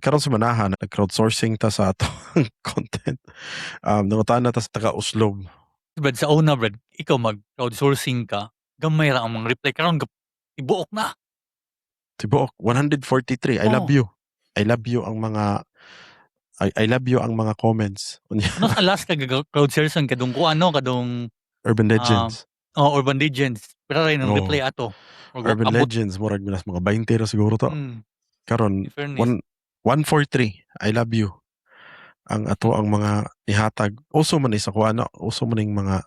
Karon sa manahan, nag-crowdsourcing ta sa ato ang content. Nangutana ta sa taga-Oslob. Brad, sa una, Brad, ikaw mag crowdsourcing ka, gamay ra ang mga reply karon, tibuok na. Tibuok 143. I love Oh. you. I love you ang mga I love you ang mga comments. Unya, Ano sa last ka crowdsourcing kadung kuan, no, kadung Urban Legends. Oh, Urban Legends. Pero rin ang Oo. reply ato. Murag Urban abot. Legends, murag minas mga 20 ra siguro to. Karon In fairness. 143, I love you. Ang ato ang mga nihatag. Uso man ni sa kuan, no? Uso man ning mga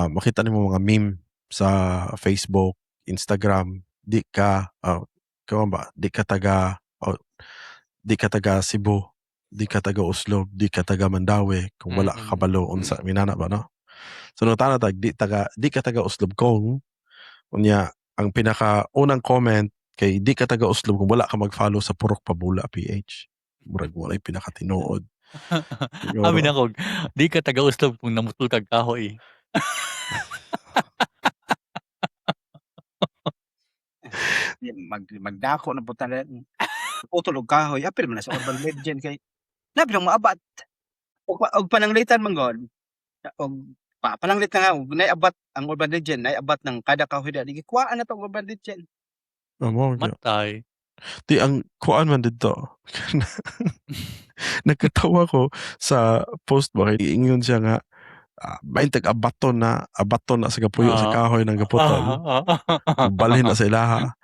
makita nimo mga meme sa Facebook, Instagram, di ka kuan ba, di ka taga oh, di ka taga Cebu, di ka taga Oslob, di ka taga Mandaue kung wala ka kabalo unsa minana ba, no? So nangutana tag di ka taga Oslob kung, unya ang pinaka unang comment kay di ka taga Oslob kung wala ka mag-follow sa Purok Pabula PH. Murag walay pinakatinuod. Siguro. Abi nako, di ka taga Oslob kung namutol kag kahoy. Di, magdako na puta na putol og kahoy, apil man na sa urban legend kay nabi nang maabat. Og pananglitan man god. Og pananglit na nga og naay abat ang urban legend, naay abat ng kada kahoy da gikuhaan na tong urban legend. Oh, mao gyud. Matay. Di ang kuan man didto. Nagkatawa ko sa post ba kay ingon siya nga bain tag abaton na sa gapuyo sa kahoy ng gaputol. Balhin na sa ilaha.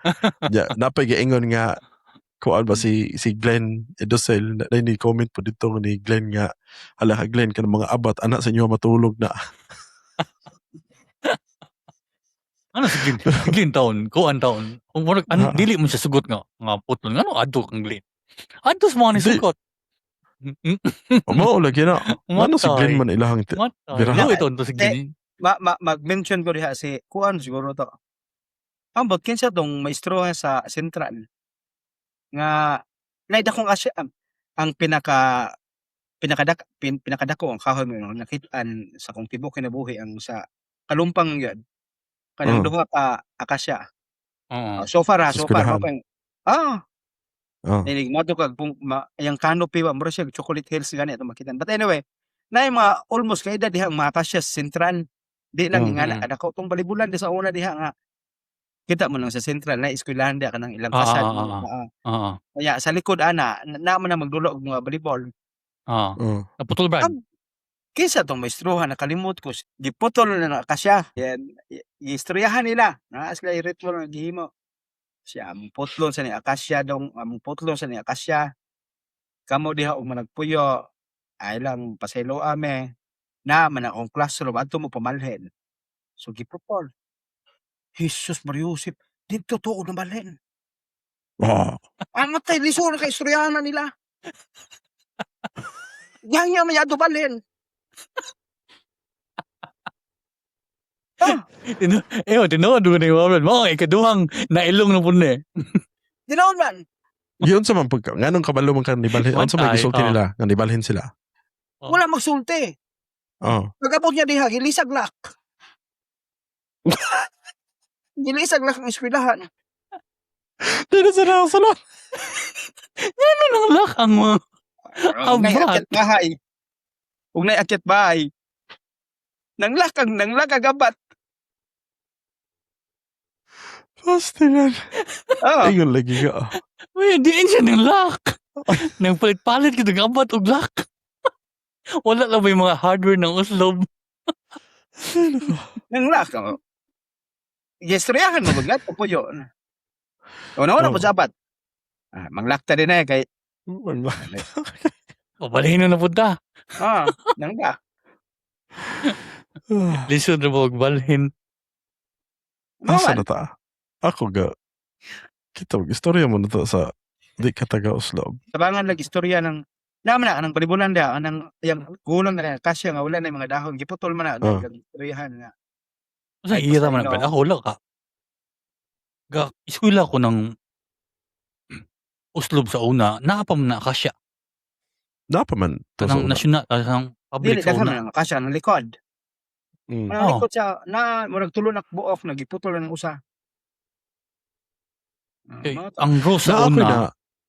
Ja, napay giingon nga kuan ba si Glenn Edosel na ni comment po dito ni Glenn nga hala ka Glenn, kanang mga abat anak sa inyo matulog na. Ano si Glenn? Si Glenn taon, kuan taon. Kung murag, ano, dili mo siya sugot nga putol. Ngano adto kang Glenn? Adto sa mga ni Di. sugot. O mao lagi na. Ngano si Glenn Matay. man ilahang Matay. biraha? Luwi taon to si Glenn. Ma, mag-mention ko diha si kuan siguro to. Ambot kinsa tong maestroha sa Central nga naay dakong asya ang pinakadako ang kahoy mo nakitaan sa kong tibuok kinabuhi ang sa Kalumpang gyud. Kanang duha ka akasya. Oo. Ah, so far ha, Sa so far eskwelahan. mao pa. Ninig mo kag yang canopy ba mura siya Chocolate Hills gani atong makita. But anyway, naay mga almost kay edad diha ang mga akasya sa Central. Di lang ingana kadako tong balibulan di sa una diha nga kita mo lang sa Central na eskwelahan diha kanang ilang pasad. Oo. Kaya sa likod ana na man na magdulo og mga volleyball. Naputol, Brad. Kinsa tong maestroha, nakalimot ko, giputol na na akasya. Yan giistoryahan nila. Naa sila ritual nga gihimo. Siya among putlon sa ni akasya dong, among putlon sa ni akasya. Kamo diha og managpuyo ay lang pasaylo ame. Na man akong classroom adto mo pamalhin. So giputol. Jesus Maria Joseph, didto tuod na balhin. Amatay lisod na kay istoryahan na nila. Yang man yadto balhin. Tinuod ko ni Warren. Mao ikaduhang nailong na pud ni. Tinuod man. Yun sa man pagka, nganong kabalo man ka nibalhin? Unsa may Matay, gisulti oh. nila nga nibalhin sila? Oh. Wala magsulti. Pag-abot niya diha, gilisag lak. Gilisag lak ang eskwelahan. Di na sila ang salon. Ano nang lak ang mga Ug nay Abat. akyat bahay. Ug nay akyat bahay. Nanglak ang abat. Pastilan. Ingon lagi ka. Uy, diin siya ng lock. Nang palit-palit kita ng abat og lock. Wala lang ba yung mga hardware ng Oslob? Nanglak. Oh. Gestoryahan mo maglat o puyo. O na po sa abat. Ah, manglakta din eh kay Manglak. Pabalhin na punta. Nanglak. Lisod na ba balhin? Asa Maman. na ta? Ako ga. Kita mo, istorya mo na to sa di ka taga Oslob. Tabangan lang istorya ng naman na anang balibulan da anang yang gulang na kasya nga wala na yung mga dahon giputol man na uh. Istoryahan nga. Sa Ay, ira man pasaylo. na ako wala ka. Ga eskwela ko ng Oslob sa una, naa pa man na akasya. Napa man to sa Kanang una. nasyonal, kanang public Dili sa daghan una. man ang akasya ng likod. Ang likod sa na murag tulo na buok nagiputol na ng usa. Kay, Mga ang rose sa Na ako'y una, na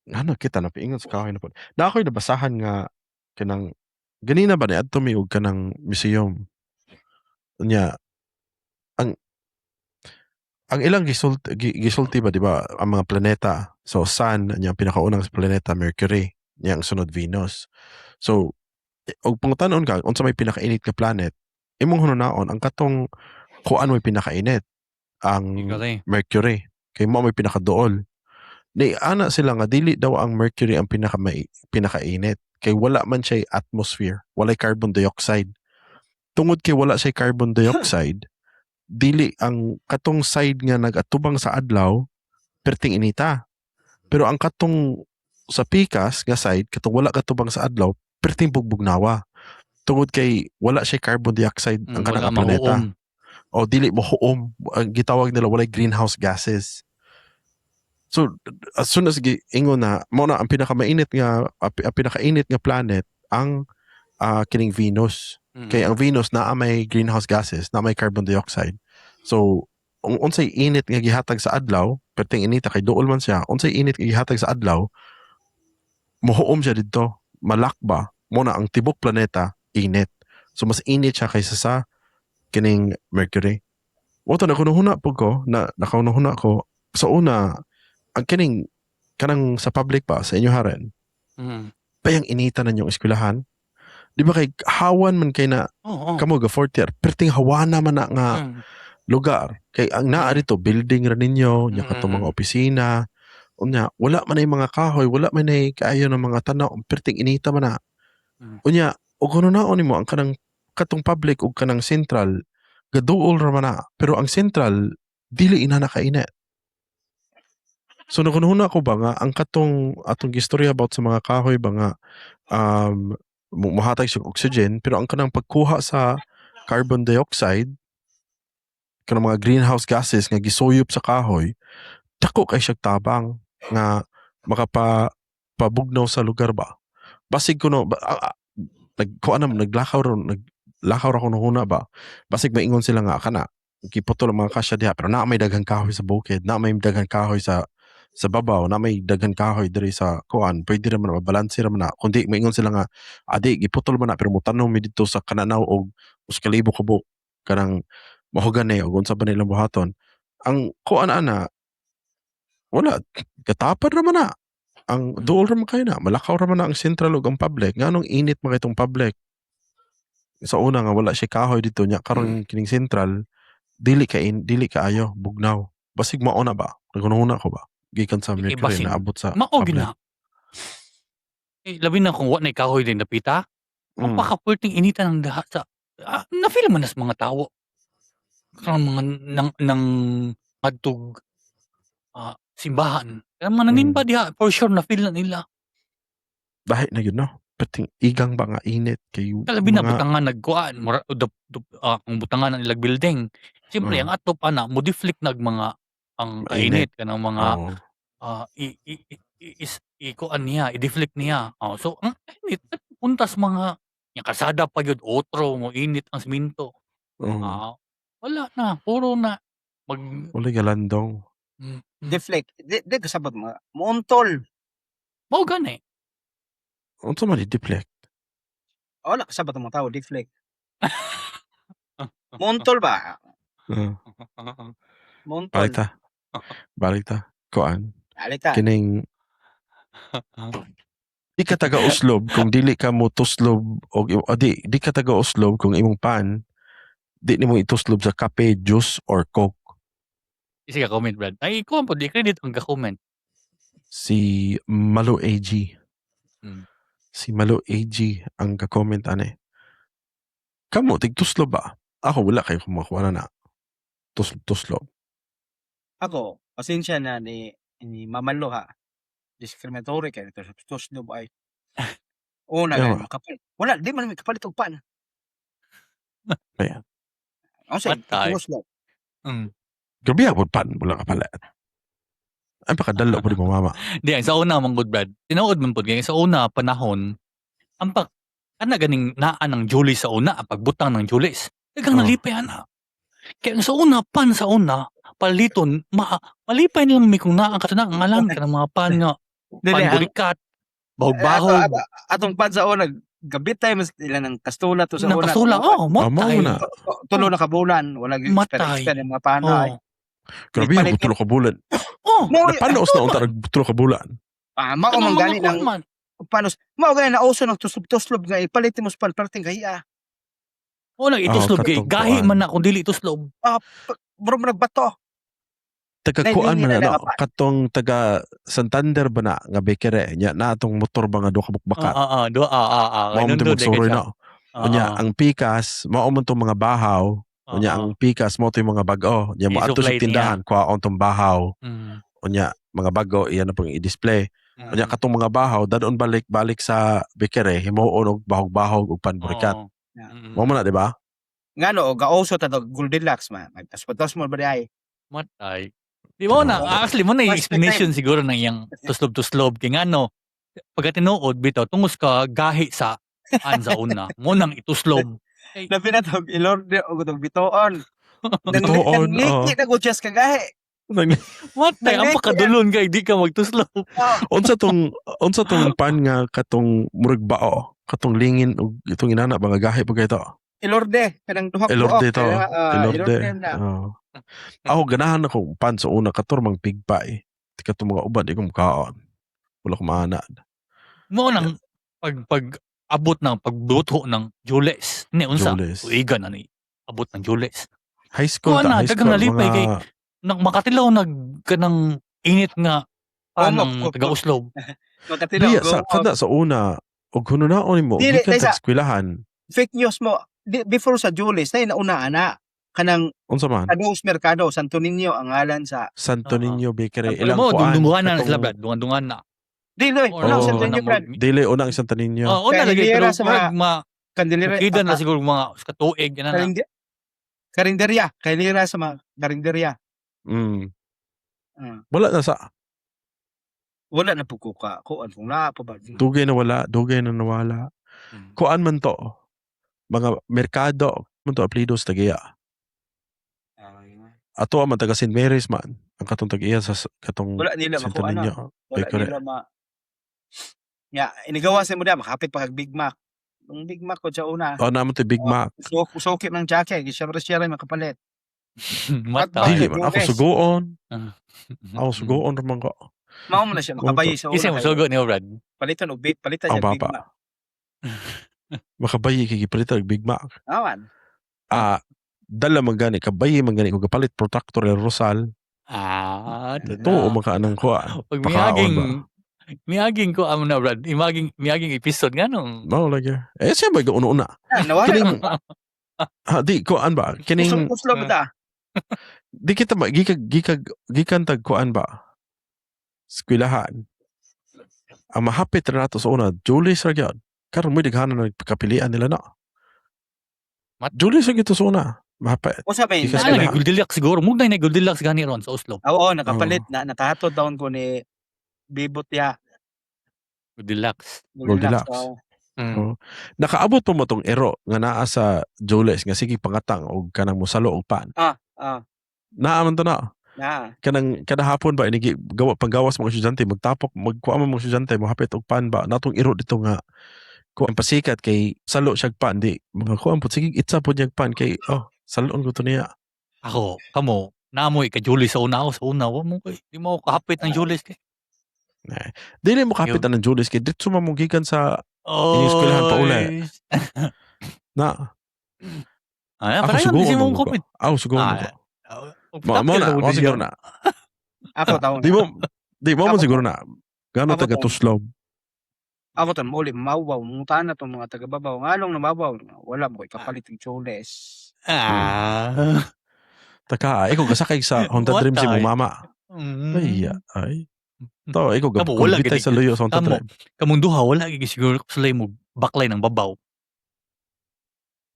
Ngano kita napiingon sa kahoy na pod. Na ako'y nabasahan nga kanang ganina ba niadto mi og kanang museum. Unya ang ilang gisulti ba, di ba, ang mga planeta. So Sun nya, ang pinakaunang planeta Mercury, nya ang sunod Venus. So og pangutan-on ka unsa may pinakainit nga planet, imong hunaon ang katong kuan may pinakainit, ang Mercury. Mercury kay mao may pinakaduol. Ni ana sila nga dili daw ang Mercury ang pinakainit kay wala man siya atmosphere, walay carbon dioxide. Tungod kay wala siya carbon dioxide, dili ang katong side nga nagatubang sa adlaw perting inita. Pero ang katong sa pikas nga side, katong wala katubang sa adlaw, perting bugbugnawa. Tungod kay wala siya carbon dioxide ang Wala kanang planeta. mahuom. O dili mo huom, ang gitawag nila walay greenhouse gases. So as soon as ingon na mao na ang pinakamainit nga ang pinakainit nga planet ang kining Venus. Kay ang Venus naa may greenhouse gases, naa may carbon dioxide. So kung unsay init nga gihatag sa adlaw, perting inita kay duol man siya, unsay init nga gihatag sa adlaw, mohuom siya didto, malakba, mo na ang tibok planeta init. So mas init siya kaysa sa kining Mercury. Mo to nakunahuna po ko, na nakahuna ko sa una ang kining kanang sa public pa sa inyo haren. Payang inita na inyong eskwelahan. Di ba kay hawan man kay na kamo ga fourth year, perting hawana man na nga lugar. Kay ang naa dito building ra ninyo, nya katong mga opisina. Unya wala man ay mga kahoy, wala man ay kaayo ng mga tanaw, perting inita man na. Unya og hunaon nimo ang kanang katong public ug kanang central gaduol ra man na, pero ang central dili ina nakainit. So nakunahuna ko ba nga ang katong atong gistorya about sa mga kahoy ba nga mohatag siya og oxygen, pero ang kanang pagkuha sa carbon dioxide, kanang mga greenhouse gases nga gisuyop sa kahoy, dako kay siya tabang nga makapa pabugnaw sa lugar ba. Basig kuno ba, nagkuan na naglakaw ra ko huna ba. Basig maingon sila nga kana giputol ang mga akasya diha, pero naa may daghang kahoy sa bukid, naa may daghang kahoy sa babaw, naa may daghang kahoy diri sa kuan, pwede ra man mabalanse ra man na. Kundi maingon sila nga adi giputol man na, pero motanom mi didto sa kananaw og usa ka libo ka buok kanang mahogany og unsa ba nilang buhaton. Ang kuan ana wala, gatapad ra man na. Ang duol ra man kayo na, malakaw ra man na ang central ug ang public. Nganong init man kay tong public? Sa una nga wala siya kahoy dito nya karon kining central dili kaayo bugnaw. Basig mao na ba? Nagunahuna ko ba? Gikan sa Eh, Mercury basin naabot sa mao public. Gina. Eh, labi na kung wa nay kahoy din napita. Ang pakaperting inita ng daha sa na-feel man nas mga tawo. Kanang mga nang ngadtog simbahan. Kanang mga nanimba diha, for sure na feel na nila. Lahi na gyud, no? Perting igang ba nga init kay Kalabi na mga butangan nagkuan mura ang butangan ng ilag building. Siyempre ang atop ana mo deflect nag mga ang Mainit. kainit kanang mga i i i i is ikuan niya, i-deflect niya. Oh, so ang init punta sa mga nya kalsada pa gyud otro mo init ang semento. Wala na, puro na mag Walay galandong. Deflect. Di ko sabot mga muuntol. Mao gani. Unsa man ni deflect? Wala kasabot ang mga tao, deflect. Muuntol ba? Muuntol. Balik ta. Balik ta. Kuan. Balik ta. Kining di ka taga Oslob kung dili ka mo tuslob og di ka taga Oslob kung imong pan di nimo ituslob sa kape, juice or Coke. Sige, comment, Brad. Ay, ikaw po, di credit ang ga-comment. Si Malo AG. Si Malo AG ang ka-comment ane. Kamo tigtuslob ba? Ako wala kayo kumakuha na na. Tuslob tuslob. Ako, pasensya na ni Mamalo ha. Discriminatory kay ito tuslob ay. Una Kaya gani makapalit. Wala, di man mi kapalit og pan. Ayan. Unsa Patay. tuslob? Grabe ang pan wala ka pala. Ay pakadalo po di mo mama. Di, ang sa una man good, Brad. Tinuod man pud kay sa una panahon ang pag ana ganing naa ng Julius sa una, ang pagbutang ng Julius. Daghang nalipay ana. Kaya ang sa una pan sa una paliton malipay nilang mi kung naa ka na ang ngalan ka ng mga pan nga. Dili, ang Panburikat, bahog-bahog. Atong pan sa una, gabit tayo mas ila ng kastula to sa Nang una. kasula, oh, Ah, mao matay. na. Tulo na ka bulan, wala gyud Matay. expect yung mga panay. Oh. Grabe yung Nagpalit- tulo ka bulan. Oh, Mo Napanos na unta nag tulo ka bulan. ah, mao kanang man mga gani kuan ng man. panos. Mao gani na uso ng tuslob-tuslob nga ipalit mo sa pan perting kahiya. Oh, nang ituslob Oh, kay katong gahi kuan. man na kung dili ituslob. Bro mo nagbato. Taga kuan man na Nailingin na no, lang pa. katong taga Santander ba na nga bakery nya na atong motor ba nga duha ka bukbakat. Ah, ah, do, ah, ah, ah. Mao man Ganun to do, deka magsuroy siya. na. Unya ang pikas mao man tong mga bahaw. Unya ang pikas mao to yung mga bag-o. Nya mo adto sa I-supply niya. tindahan kuhaon tong bahaw. Unya mga bag-o iya na pong i-display. Unya katong mga bahaw dadon balik-balik sa bakery himuon og bahog-bahog ug panburikat. Mao man na, di ba? Ngano og gauso ta to Goldilocks man. Magtas-patos mo ba di ay? Matay. Di ba na, actually mo na yung Mas explanation siguro ng iyang tuslob-tuslob. Kaya nga no, pagka tinuod, bitaw, tungos ka gahi sa an sa una. Mo nang ituslob. Labi na tog ilorde og tog bitoon. Bitoon, Nangiki na gud siya sa kagahi. Matay, ang Nangiki pakadulon kay di ka magtuslob. Oh, Unsa tong pan nga katong murag bao, katong lingin og itong inana ba nga gahi pa kay to? Ilorde kanang duha ka Elorde buok. to. Kaya, ah, Elorde. Elorde na. Oo. Ako ganahan ako pan sa una kator mang pigpay. Di katong mga uban di ko mukaon. Wala ko maana. Mo nang pag abot ng pagluto ng Jules. Ni unsa? Jules. Tuigan na ni abot ng Jules. High school Kuha ta, na, high daghang school nalipay mga kay nang makatilaw nag kanang init nga Oh, panang taga-Oslob. Makatilaw Diya, go. sa kada sa una og hununaon nimo Dili, gikan daysa. tag eskwelahan. Fake news mo di, before sa Jules na nauna ana kanang Unsa man? Ados Mercado Santo Niño ang ngalan sa Santo Oo. Niño Bakery Alam ilang mo, kuan dungdungan na sila katong- Brad, dungan-dungan na. Dili, Or oh, Oo. Santo Niño Brad. Dili una ang Santo Niño. Oo, na Kaya lagi hilera pero sa mga murag ma Kandelera. bukidan na siguro mga sa tuig ana na. Karinderya, karinderya sa mga karinderya. Ah. Wala na sa Wala na po ko ka kuan kung naa pa ba. dugay na wala, dugay na nawala. Kuan man to. Mga merkado man to apelido sa tagiya. Ato man taga St. Mary's man ang katong tagiya sa katong Wala nila Santo makuha na. Niño. Wala Bakery. nila ma. Ya, inigawa sa mo da makapit pa kag Big Mac. Ang Big Mac ko sa una. Oh, naman to Big Mac. So, sukit ng jacket, syempre siya rin makapalit. Matay. Dili man ako Lunes. sugoon. Ako sugoon ra man ko. Mao man na siya makabayi sa Isa una. mo Kay sugo ni Brad. Palitan og big, palitan Ang siya Big baba. Mac. Makabayi kay gipalit og Big Mac. Awan. Ah, dala man gani kabayi man gani ko kapalit protector el Rosal. Ah, to Tuo na. man ka anang kuan. Pag Pakaon miaging ba? miaging ko amo na Brad, imaging miaging episode nga nung Mao lagi. Eh siya ba una-una? Ah, nawala. Kining ha, di kuan ba? Kining Uslo ba ta? di kita ba gikag gikag gikan tag kuan ba? Eskwelahan. Ang mahapit ra nato sa una, Julius ra gyud. Karon mo daghanan na kapilian nila na. Julius ra gyud to sa una. Mahapit. Usa ba yun? Gikan Ah, eskwelahan. nag Goldilocks siguro. Mugna na Goldilocks gani ron sa Oslo. Oo, nakapalit na nakahatod daon ko ni Bibot ya. Goldilocks. Goldilocks. Oo. Oo. Nakaabot pa mo tong ero nga naa sa Julius nga sige pangatang og kanang mosalo og pan. Ah, ah, Naa man to na. na. Kanang kada hapon ba inigi gawa panggawas mga estudyante magtapok magkuha man mga estudyante mohapit og pan ba natong iro dito nga kuan pasikat kay salo siya pan di mga kuan pud sige itsa pud niyag pan kay oh saloon ko to niya. Ako, kamo, naamoy ka Julius sa una ako sa una. Wa mo kay di mo ako kahapit ng Julius kay. Dili mo kapit Yun. anang Julius kay diretso man mo gikan sa Oh. Inyong eskwelahan pa uli. Na. Ay, Ako pero yun, sugoon di mo man ko. kapit. Ako sugoon man Ah, ko. Mo na, mo siguro na. Ako taon. Di mo man Ako- siguro na. Gano Ako taga to. Tuslob. Ako tan muli mawbaw mungutan na tong mga taga-babaw. Ngalong namabaw, wala mo ko'y kapalit ng Choles. Ah. Taka, ikaw gasakay sa Honda What Dream si the- mong mama. Ay, ay. To, ikaw Kamo, wala gabitay gid- sa luyo sa Honda Kamo. Dream. Kamong duha wala gid siguro sulay mo baklay ng babaw.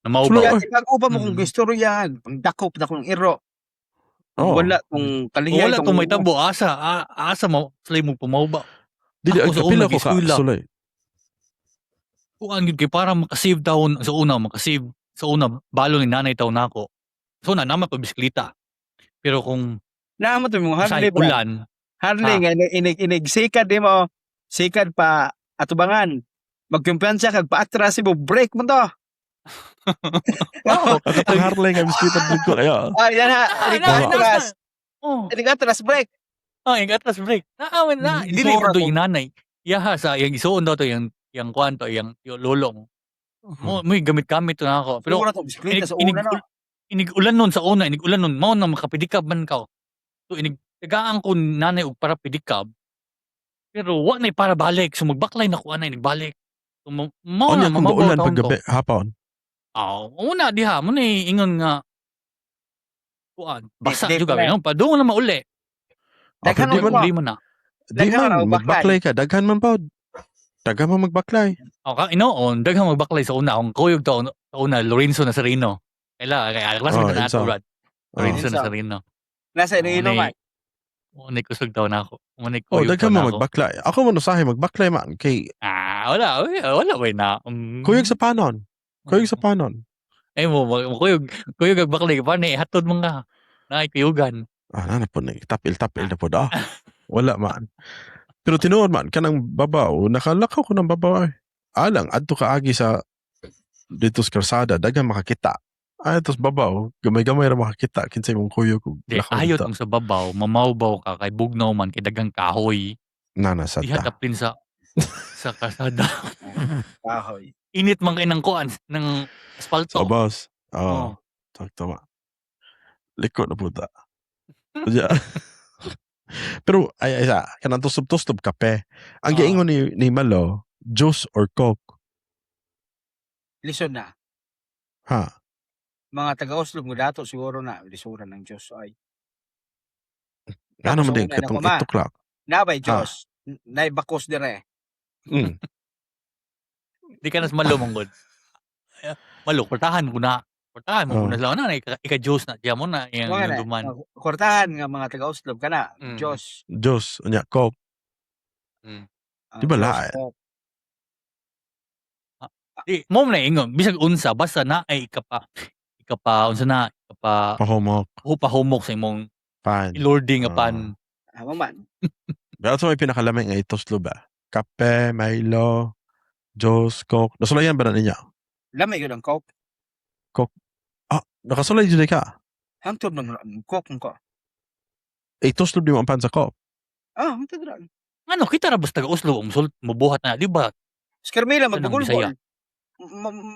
Na Sulay, maubaw. oy. Kaya bago pa mo kung gusto yan, pangdakop na kung iro. Oo. Wala kung kalihiyay Wala tong may tabo asa asa mo sulay mo pumauba. Dili, Ako ay, sa kapila una, ko ka, giskwela. sulay. Kuan gyud kay para makasave taon sa una makasave sa una balo ni nanay taon nako. So na naman ko bisikleta. Pero kung Naamo to mo sa Harley bro. ulan, Harley Ah. nga inig inig inig sika di mo. Sikad pa atubangan. Magkumpiyansa kag paatras mo break mo to. Oo. Ang katong Harley nga bisikleta dito ko kaya. Ah, yan ha. Ah, Inig na, atras. Oh. Inig atras break. Oh, ing atras break. Naawan na. Mm, Dili isura ko ko. yung nanay. Yaha sa iyang isuon daw to yang kuan to yang lolong. Mo mo gamit-gamit to na ako. Pero Pero to bisikleta inig, sa inig, una no. inig ulan nun sa una, inig ulan nun, mao na makapidikab man ka. So inig tagaan ko nanay og para pidikab. Pero wa na para balik. So magbaklay na ko anay nagbalik. So mao Unya na kung mamabaw gaulan taon pag to. gabi hapon. Aw, una diha mo na ingon nga kuan. Basa Di- jud di- kami no. Padung na mauli. Ah, Daghan pero di man man mo. Di man na. di Daghan man raw baklay. magbaklay ka, daghan man pod. Daghan man magbaklay. O ka inoon daghang magbaklay sa una akong kuyog to sa una Lorenzo Nazareno. Kaila kay klase Oh, oh, na insa. ato Brad. Oh. Lorenzo Insa. Nazareno. Nasa Iloilo man. Mo ni kusog daw na ako. Mo ni Oh, kuyog daghan daw man na ako. magbaklay. Ako man usahay magbaklay man kay Ah, wala wala wala way na. Kuyog sa panon. Kuyog sa panon. Ay mo kuyog kuyog ag baklay pa ni hatod man ka. Naay kuyugan. Ah, na po ni tapil-tapil na po da. Wala man. Pero tinuod man kanang babaw, nakalakaw ko ng babaw ay. Alang adto ka agi sa dito sa kalsada daghan makakita. Ay tos babaw, gamay-gamay ra makakita kinsay mong kuyog ug Di lakaw ayot dito. ang sa babaw, mamawbaw ka kay bugnaw man kay daghang kahoy. Nana sa Diha ta. taplin sa kalsada. Kahoy. Init man kay ng kuan ng asfalto. Sa boss. Oh. Oh, sakto ba. Liko na puta. Yeah. Pero ay ay sa kanang tuslob-tuslob kape. Ang Ah. giingon ni Malo, juice or coke. Lisod na. Ha. Mga taga-Oslo mo dato siguro na lisuran ng Diyos ay. Ngano Tapos man din sa una na katong kuma. 8 o'clock. Nabay Ha. Diyos. Nay bakos dire. Di ka nas malo manggod. Malo, kwartahan ko na. Kwartahan mo ko Oh. na sila na ika juice na diya mo na iyang Mga na, duman. kwartahan nga mga taga-Oslo kana Diyos. Juice unya coke. Ah, Di ba Diyos, lae? oh. Di mo man na ingon bisag unsa basta na ay ikapa unsa na ikapa Pahumok. pahumok sa imong Pan. ilording nga Ah. pan. Ah, mo man. Pero sa may pinakalamig nga ituslo ba? Kape, Milo, juice, coke. Nasulayan ba na ninyo? Lamay gyud ang coke. Ah, nakasulay jud ka. Hangtod man ang coke ko. Eh, tuslob di mo ang pan sa coke. Ah, hangtod ra. Ano kita ra basta taga Oslo musul mubuhat na di ba? Si Carmela Kanang magbugol-gol. Bisaya.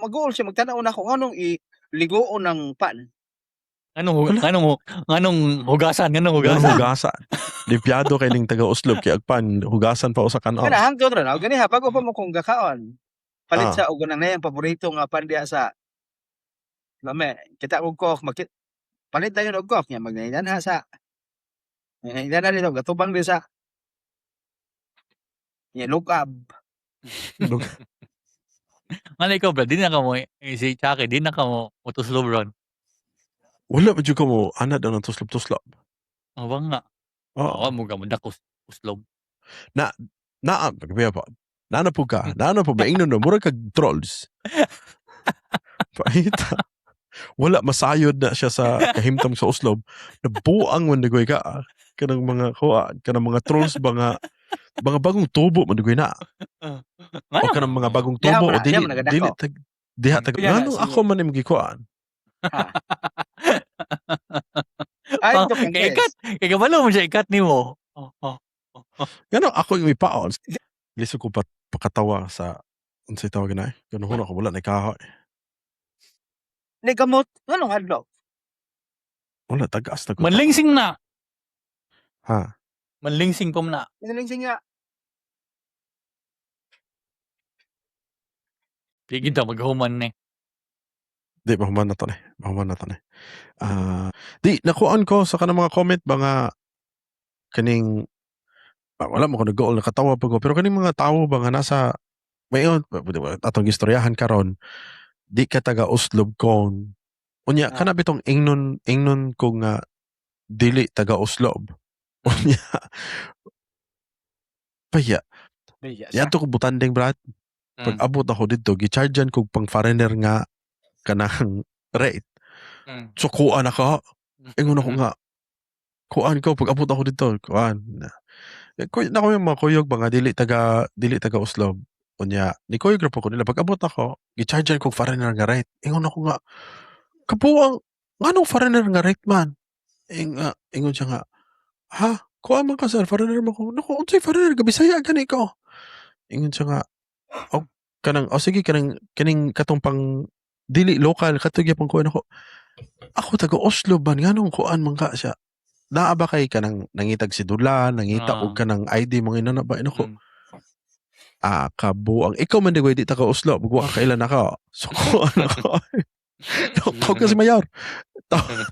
Mag-uol siya magtanaw na kung anong i ligoon ng pan. Anong Wala. anong hugasan, anong Hugasan. hugasan? Hugasan. Limpyado kay ning taga Oslob kay agpan hugasan pa usa kanon. Kana hangtod ra na gani ha bago pa mo kong gakaon. Palit Ah. sa og nang nayang paborito nga pan diha sa Lame, kita og coke makit palit dayon og coke nya magnaidan ha sa Naidan na dito gatubang din sa Nya lukab. Ngano ikaw bro, di na ka mo eh, si Chucky, di na ka mo mutuslob ron. Wala ba jud ko mo ana daw ng tuslob-tuslob. Awa nga. Oo. Oo, mo ka mo dakos uslob. Naa pagbiya pa. Naana po ka. Naana po ba ingnon no mura kag trolls. Paita. Wala masayod na siya sa kahimtang sa Oslob. Nabuang man nagoy ka. Ah. Kanang mga kuan, kanang mga trolls ba nga mga bagong tubo man nagoy na. O kanang mga bagong Diha tubo man o na, dili diha man nagadako. dili tag diha tag Diha na, nganong sige. ako man imong gikuan. Ha. Ay, Oh, ito kang kay ikat, kay kabalo mo siya ikat nimo. Oh. Ngano ako yung ipaon. Lisod ko pa pakatawa sa unsay tawag na eh. Ganun ako wala na kahoy. Ni gamot, nganong hadlok? Wala tagas na ko. Manlingsing na. Ha. Manlingsing pa man na. Niling nga. Di kita maghuman ni. Di, mahuman na to ni. Mahuman na to ni. Ah, di, nakuan ko sa kanang mga comment ba nga kaning wala mo ko nag-goal nakatawa pa ko pero kaning mga tawo ba nga nasa may atong istoryahan karon di ka taga Oslob kon unya Ah. kana bitong ingnon ingnon ko nga dili taga Oslob unya paya Biya sa. yato ko butanding brad. Pag abot ako didto gichargean kog pang foreigner nga kanang rate. So kuan ako. Ingon ako nga kuan ko pag abot ako didto kuan. Kuy na ko yung mga kuyog ba nga dili taga Oslob. Unya, ni kuyog ra po ko nila. Pag abot ako, gi-charge ko foreigner nga rate. Ingon ako nga, kabuang, nganong foreigner nga rate man? Ingon siya nga, "Ha? Kuha man ka, sir, foreigner man ko." Naku, unsay foreigner? Gabisaya gani ko. Ingon siya nga, oh, kanang, oh sige, kanang, kaning katong pang, dili lokal, kato gyapon kuan ako. Ako taga Oslo ba, nganong kuan man ka siya? Naa ba kay kanang nangitag sidula, nangita og kanang ID, mga inana ba? Inako, ah, kabuang. Ikaw man di ko, di taga Oslo, wa ka kailan nako. So, kuan ako. Tawag ka si mayor.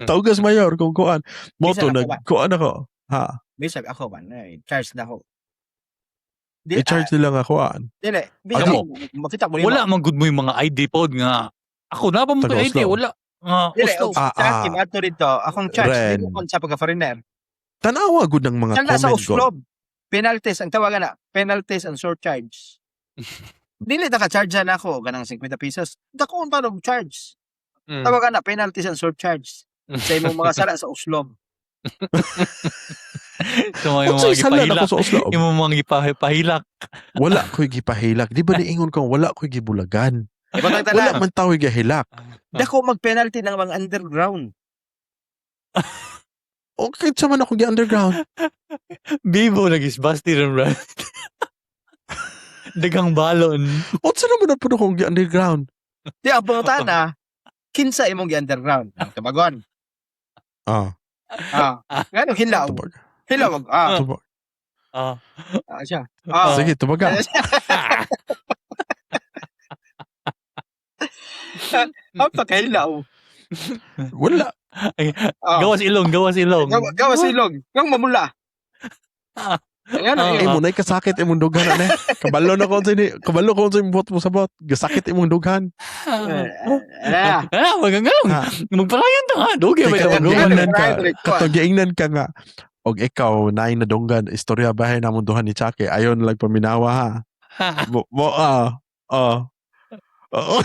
Tawag ka si mayor kung kuan. Mo to, Bisan ako nag, ba? kuan ako. Ha? Bisag ako ba, na charge na ako. Di, I-charge nila nga kuan. Dili, bisag Ano? makita mo nimo. Wala man gud mo yung mga ID pod nga. Ako na pa mo Taga ID, Oslo. wala. Nga Dili, Oslo. og sa akin ato dito, akong charge Ren. dili kon sa pagka-foreigner. Tanawa gud ng mga Sala sa comment ko. Oslo. Penalties ang tawagan na, penalties and surcharge. Dili ta ka-charge na ako ganang 50 pesos. Dako ang tanong charge. Tawagan na penalties and surcharge sa imong mga sala sa Oslo. So, mga Unsay mga sala gipahilak. nako sa Oslo? Imong mga gipahilak. Wala ko'y gipahilak. Di ba niingon ko wala ko'y gibulagan? Ibang Wala tanan. man tao'y gahilak. Dako mag-penalty ng mga underground. Okay, sa man ako gi-underground. Bibo nag-isbasti rin, bro. Dagang balon. Unsa naman na po akong gi-underground? Di ang pangutana, kinsa imong gi-underground? Ang Tubagon. Ngano hilaw? Tubag. Hilaw. Tubag. Siya. Sige, tubaga. Ang pagkahilaw. Wala. Gawas ilong, gawas ilong. Gawas ilong. Gang mamula. Ngano Imo na kasakit imong dughan ane. Kabalo na ko unsay ni, kabalo ko unsay buot mo sa bot. Gasakit imong dughan. Ah. Ah, magangalong. Ha. Magpalayan ta nga. Dugay ba Kay ito? katong Magpalayan. giingnan ka, Right. katong giingnan ka nga. Og ikaw naay nadunggan istorya bahay namon duha ni Chucky. Ayon lang paminawa ha. Mo, mo ah. Ah. Oo.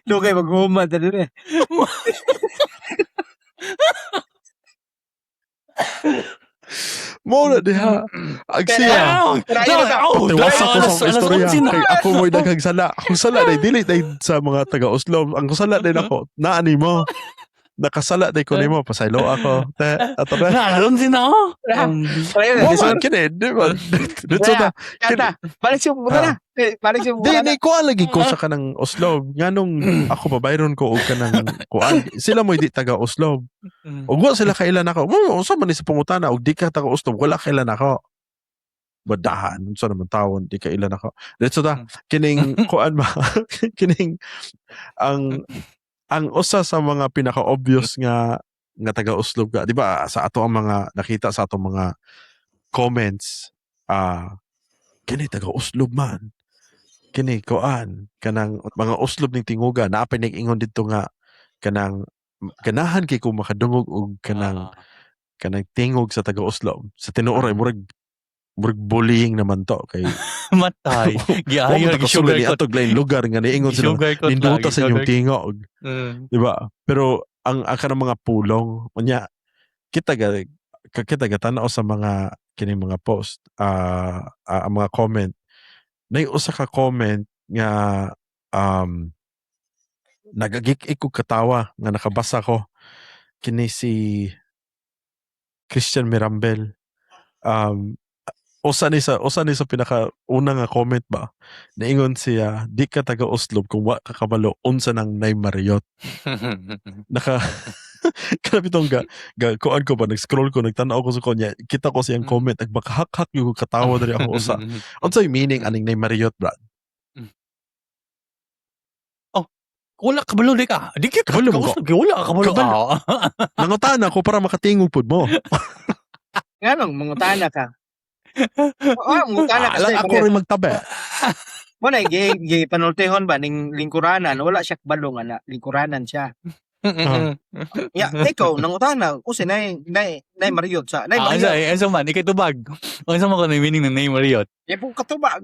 Dugay maghuman ta dire. Mo na diha. Ag siya. Patiwasa ko sa istorya. Kay ako mo'y daghang sala. Akong sala day dili day sa mga taga Oslo. Ang sala day nako. Naani mo. Nakasala day ko nimo pasaylo ako. Te ato na. Na, alas 11 na oh. Ayun, Mo di man kini, di ba? Dito na. Kata, balik siya mo na. Eh, balik siya mo Di na. ni ko lagi ko sa kanang Oslo. Nganong ako babayron ko og kanang kuan. Sila mo'y di taga Oslo. Ug wa sila kailan ako. Mo unsa man ni sa pangutana og di ka taga Oslo, wala kailan ako. Badahan unsa naman tawon di kailan ako. Dito ta kining kuan ba kining ang usa sa mga pinaka-obvious nga nga taga Oslo ka, di ba, sa ato ang mga nakita sa atong mga comments, kini taga Oslo man. Kini kuan kanang mga Oslo ning tinguga naa pa ingon didto nga kanang ganahan kay ko makadungog og kanang kanang tingog sa taga Oslo. Sa tinuod ay murag bullying naman to kay Matay. wa Giayo man ta kasulay sugar ni coat. atog lain lugar nga niingon sila Sugar coat ninduta sa inyong tingog, di ba? Pero ang kanang mga pulong unya kita ga tan-aw sa mga kining mga post, ang mga comment, nay usa ka comment nga nagagik-ik og katawa nga nakabasa ko kini si Christian Mirambel, usa ni sa pinaka una nga comment ba, niingon siya, "Di ka taga Oslob kung wa ka kabalo unsa nang Nay Marriott." Naka kana bitong ga kuan ko ba, nag-scroll ko, nagtan-aw ko sa kunya, kita ko siyang comment, nagbakahak-hak gyud ko katawa diri ako usa. Unsay meaning aning Nay Marriott, Brad? Oh, wala kabalo di ka. Di ka Kabalo mo kausap, wala ka kabalo. Kabalo. Nangutana ko para makatingog pud mo. Nganong mangutana ka? Oo, mangutana ka Alang sa ako rin magtabi. Mo na gi gi panultihon ba ning lingkuranan, wala siya kabalo nga na lingkuranan siya. Ya, ikaw nangutana kasi nay Marriott sa nay Asa Marriott. asa man ikay tubag. Unsa man kuno meaning ng name Marriott? Ya po katubag.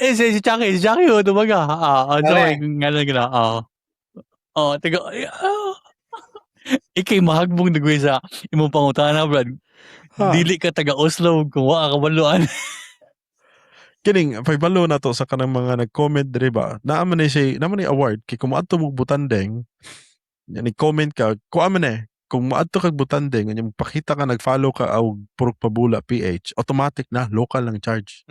Eh si Chucky oh, tubag ah. Unsa Are. man ngalan gina. Oh, taga. Ikay mahagbong nagway sa imong pangutana, Brad. Ha. Dili ka taga Oslo kung wa ka kabaluan. Kining pagbalo na to sa kanang mga nag-comment diri ba. Naa man ni siya, naa man ni award kay kung moadto mo Butanding, ni comment ka, kuha man eh. Kung moadto kag Butanding, unya pakita ka nag-follow ka og Purok Pabula PH, automatic na local lang charge.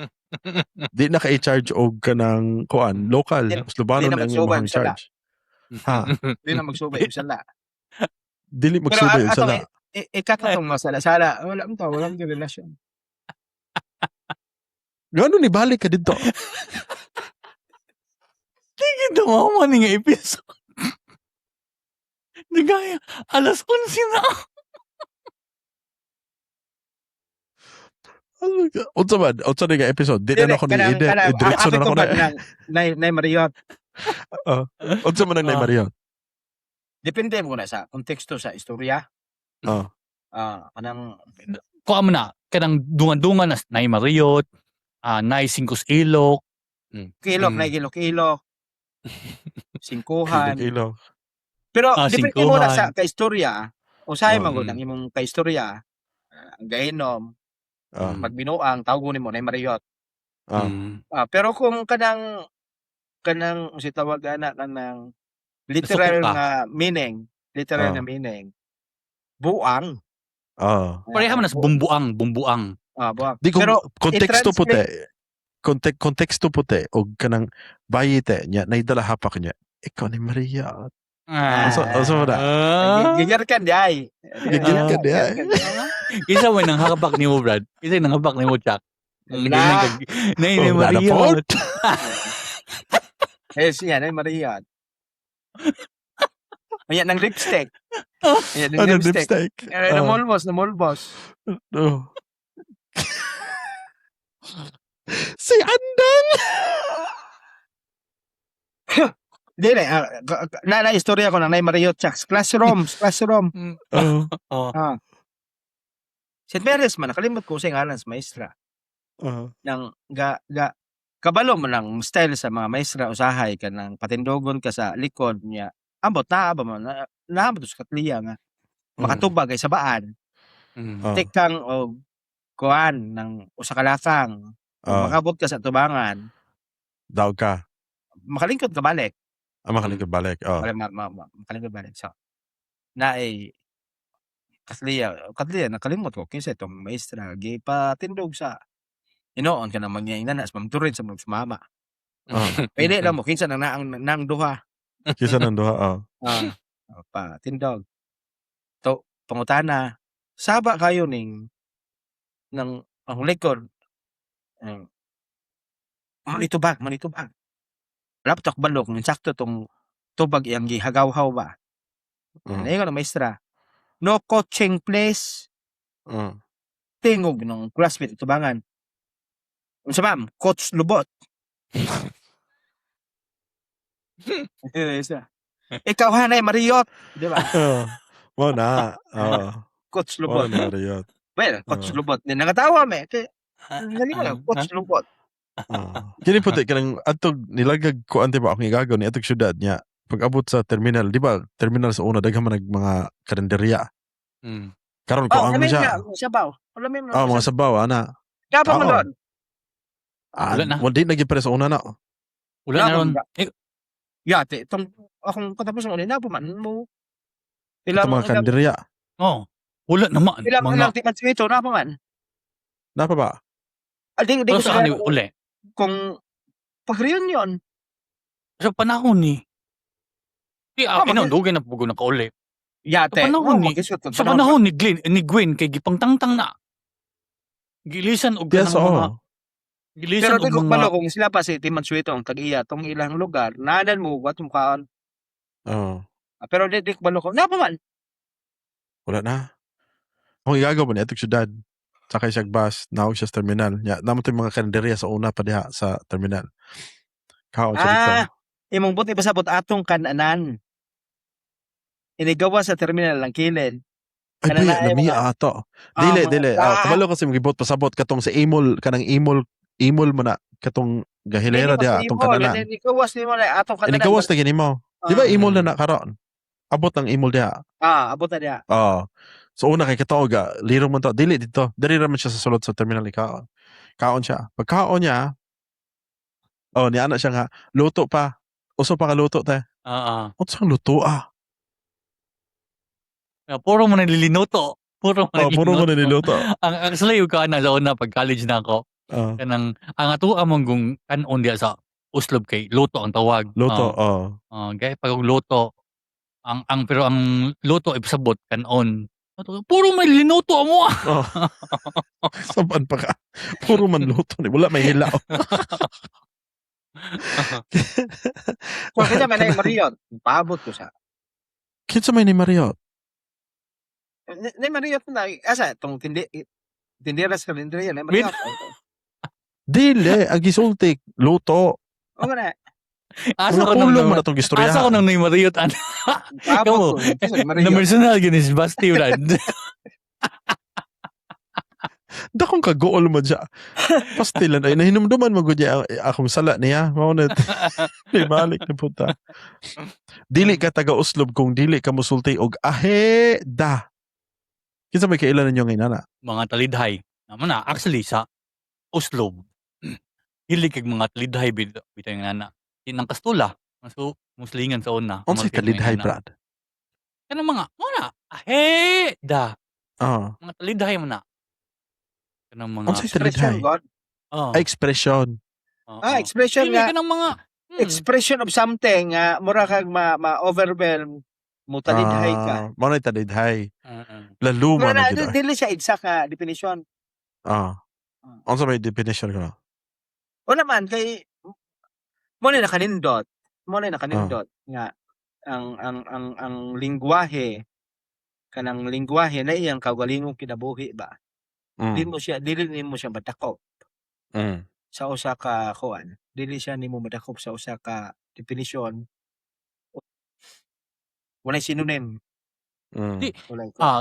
Di na ka i-charge og kanang kuan, local, Oslobano Di na na ang magsubay imong og sala. charge. Ha, Di na magsubay og sala. Dili Pero magsubay og atong sala. Ikat na tong masala-sala. Wala mo to, wala mo to relasyon. Ngano ni balik ka didto? Kita mo ni nga episode. Nagaya, alas 11 na. Ano unsa man? Unsa ni nga episode? Di na Dili, ako ni edit. Idiretso na apit ako ko ba na. Nay Marriott. Unsa man ang Nay Marriott? Depende mo na sa konteksto sa istorya. Ah, kanang Kuha mo na, kanang dungan-dungan na Nay Marriott, Nay Singkos Ilok. Kilok, nay kilok-ilok. Singkuhan. Ilok. Pero depende mo na Singkuhan. sa kaistorya. Usahay man gud ang imong kaistorya. Ang gainom, magbinuang, tawgon nimo nay Marriott. Pero kung kanang kanang si tawag ana kanang literal Nasuko ka. nga meaning, literal nga meaning, buang. Pareha man na sa bumbuang, bumbuang. Ah, buang. Di kung Pero konteksto i-translate- puti, konteksto puti og kanang bayi te nya naidala hapak niya. Ikaw ni Maria. Unsa man na? Gigyar kan di ay. Gigyar kan di ay. Isa mo nang hakabak nimo, Brad. Isa nang hakabak nimo, Jack. Wala. Nay ni Oh, wala na Maria. pod. Eh, siya, nay Maria. Ayan, ng lipstick. Ayan, ng Ano lipstick. lipstick? Eh, namulbos, namulbos. Oh. Si Andang. Dili, na istorya ko na nay Maria Chucks. Classroom, classroom. Oh. Oh. St. Mary's man, nakalimot ko sa ngalan sa maestra. Nang ga, ga, kabalo mo lang style sa mga maestra usahay ka nang patindogon ka sa likod niya. Ambot na ba man na, naabot sa katliya nga makatubag ay sabaan. Tikang og kuan ng usa ka lakang. Kung makabot ka sa tubangan, Daw ka. Makalingkod ka balik. Ah, makalingkod balik. Oh. Makalingkod balik. So, naay katliya, katliya nakalimot ko kinsa itong maestra gipatindog sa inoon ka nang mangyaingnan sa Ma'am Turin sa mga mama. Pili lang mo kinsa nang naang nang duha. Kinsa nang duha? Oh. Ah, patindog. To pangutana, saba kayo ning ng ang likod. Manitubag, manitubag. Wala pa takbalo kung insakto tong tubag iyang gihagaw-haw ba. Ano ng maestra? "No coaching, please." Tingog ng classmate tubangan. "Unsa, ma'am?" "Coach Lubot." Isa. Ikaw hanay Marriott, di ba? Oh. Mo na. Oh. Coach Mo Lubot. na Marriott. Well, Coach Lubot. Ni nangatawa me. Kay ngani mo, Coach Lubot. Kini puti kanang adtog nilagag ko ante ba akong igagaw ni atog syudad niya. Pag abot sa terminal, di ba? Terminal sa una daghan man nag mga karinderya. Karon ko Oh, ang lamin siya. na, sabaw. Lamin na. Ah, mga sabaw ana. Kapa man Oo. doon. Ah, Wala na. wala di na gyud pare sa una na. Wala na ron. Eh, Yate, itong akong katapos ng una pa man mo. Ito Ilang mga ilang karinderya. Oh. Wala naman. ilang Mga ilang timan na pa man. Napa ba? Ah, di Pero ko sa kanil sigurado uli. kung pag reunion. Sa panahon ni. Di Ah, ino dugay na pugo na kauli. Yate. Sa panahon Oh, ni mag-isot kag sa panahon ni Glenn ni Gwen kay gipangtangtang na. Gilisan og Yes, kanang mga oo. gilisan Pero og di ko mga balo kung sila pa si Timan Suito ang tag-iya tong ilang lugar, naanan mo wat mo kaon. Oo. Ah, pero di ko balo ko. Na pa man. Wala na. Akong igagaw ba ni atog syudad. Sakay siya bus, naog siya sa terminal. Nya, namo to yung mga karinderya sa una pa diha sa terminal. Kaon siya dito. Ah, imong buti pasabot atong kananan. Inigawa sa terminal lang kilid. Ay, Kanang di, naay lami mga ato. Ah, Dili, mga dili. Ah, kabalo kasi magibot pasabot katong sa imol, kanang imol, imol mo na katong gahilera Dili diha mas atong imol, kananan. Inigawas nimo na atong kananan. Inigawas na gini mo. Di ba Ah. imol na na karon? Abot ang imol diha. Ah, abot na diha. Oh. So una kay katuo ga, lirong man to, dili dito. Diri ra man siya sa sulod sa terminal ikaon. Kaon siya. Pagkaon niya, oh, niya ana siya nga, "Luto pa. Uso pa ka luto te." Oo. Unsang luto ah? Ah, puro mo nililinuto. Puro mo Oh, puro mo nililinuto. nililuto. Ang actually yung kaan na sa una pag college na ako. Kanang ang ato among gung kanon diya sa Oslob kay luto ang tawag. Luto, Oh. oh. Oh, gay pag luto ang pero ang luto ipasabot kanon. Puro may linuto mo ah. Oh. Saban pa ka. Puro man luto ni. Wala may hilaw. Kung kanya man ay Marriott, paabot ko sa. Kinsa may ni Marriott? Ni Marriott na asa tong tindi tindera sa kalendarya ni Marriott. Dili, ang gisulti luto. O nga na. Asa Mga ko nang pulong man atong gistorya. Asa ko nang ni Marriott ana. Paabot Kamo, ko. Kinsa ni Marriott. Na personal gyud ni si Basti Brad. Dakong kagool mo siya. Pastilan ay nahinumduman mo gud niya akong sala niya. Mao na di balik na puta. Dili ka taga Oslob kung dili ka musulti og ahe da. Kinsa may kailan ninyo ngayon ana? Mga talidhay. Namo na actually sa Oslob. Dili kag mga talidhay bitaw nga nana. Di nang kastula. So muslingan sa una. Unsay Mga kay mga talidhay, nana. Brad? Kanang mga mo na ahe da. Mga talidhay mo na. Kanang mga Unsay Expression talidhay? God. Oh. Ay, expression. Oo. Ah, expression Dili nga. kanang mga Expression of something nga mura kag ma, ma-overwhelm mo talidhay ka. Ah, mao na talidhay. Oo. Laluma Pero na na, gid. dili siya exact nga definition. Unsa may definition ko na? Wala man kay mo na nakanindot. Mo na nakanindot nga ang lingwahe kanang lingwahe na iyang kaugalingong kinabuhi ba. Di mo siya dili nimo siya madakop sa usa ka kuan. Dili siya nimo madakop sa usa ka definition. Walay synonym. Di, Walay kuan. Ah,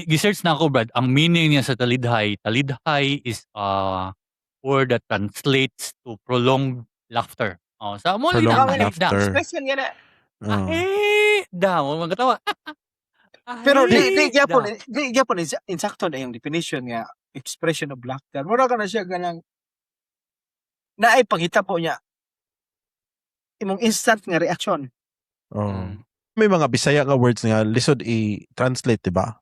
gi-search na ako, Brad. Ang meaning niya sa talidhay, talidhay is a word that translates to prolonged laughter. Oh, sa mo Prolonged na Ah, wala. laughter. Expression nga na. Eh, da mo magkatawa. Pero di Eh, gyapon da. di gyapon insakto na yung definition nga expression of laughter. Mura ka na siya ganang naay panghitabo niya imong instant nga reaction. Oh. Mm. May mga Bisaya nga words nga lisod i-translate, di ba?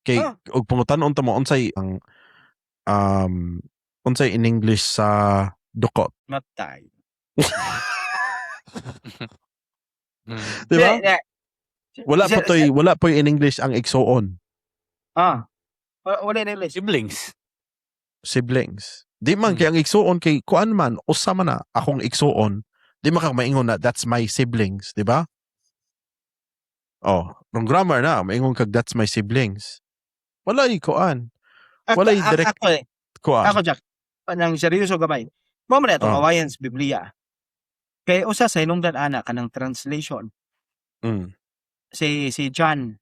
Kay og pangutan-on ta mo unsay ang unsay in English sa dukot, Matay. di ba? Di, di. Wala pa toy, wala po in English ang igsuon, Ah. Wala in English. Siblings. Siblings. Di man kay ang igsuon kay kuan man usa man na akong igsuon. Di man ka maingon na "That's my siblings," di ba? Oh, nung grammar na maingon kag "That's my siblings." Wala kuan. Ako, Walay direct ako, eh. kuan. Ako, Jack, nang seryoso gamay. Mao man na itong awayan sa Biblia. Kay usa sa hinungdan ana kanang translation si John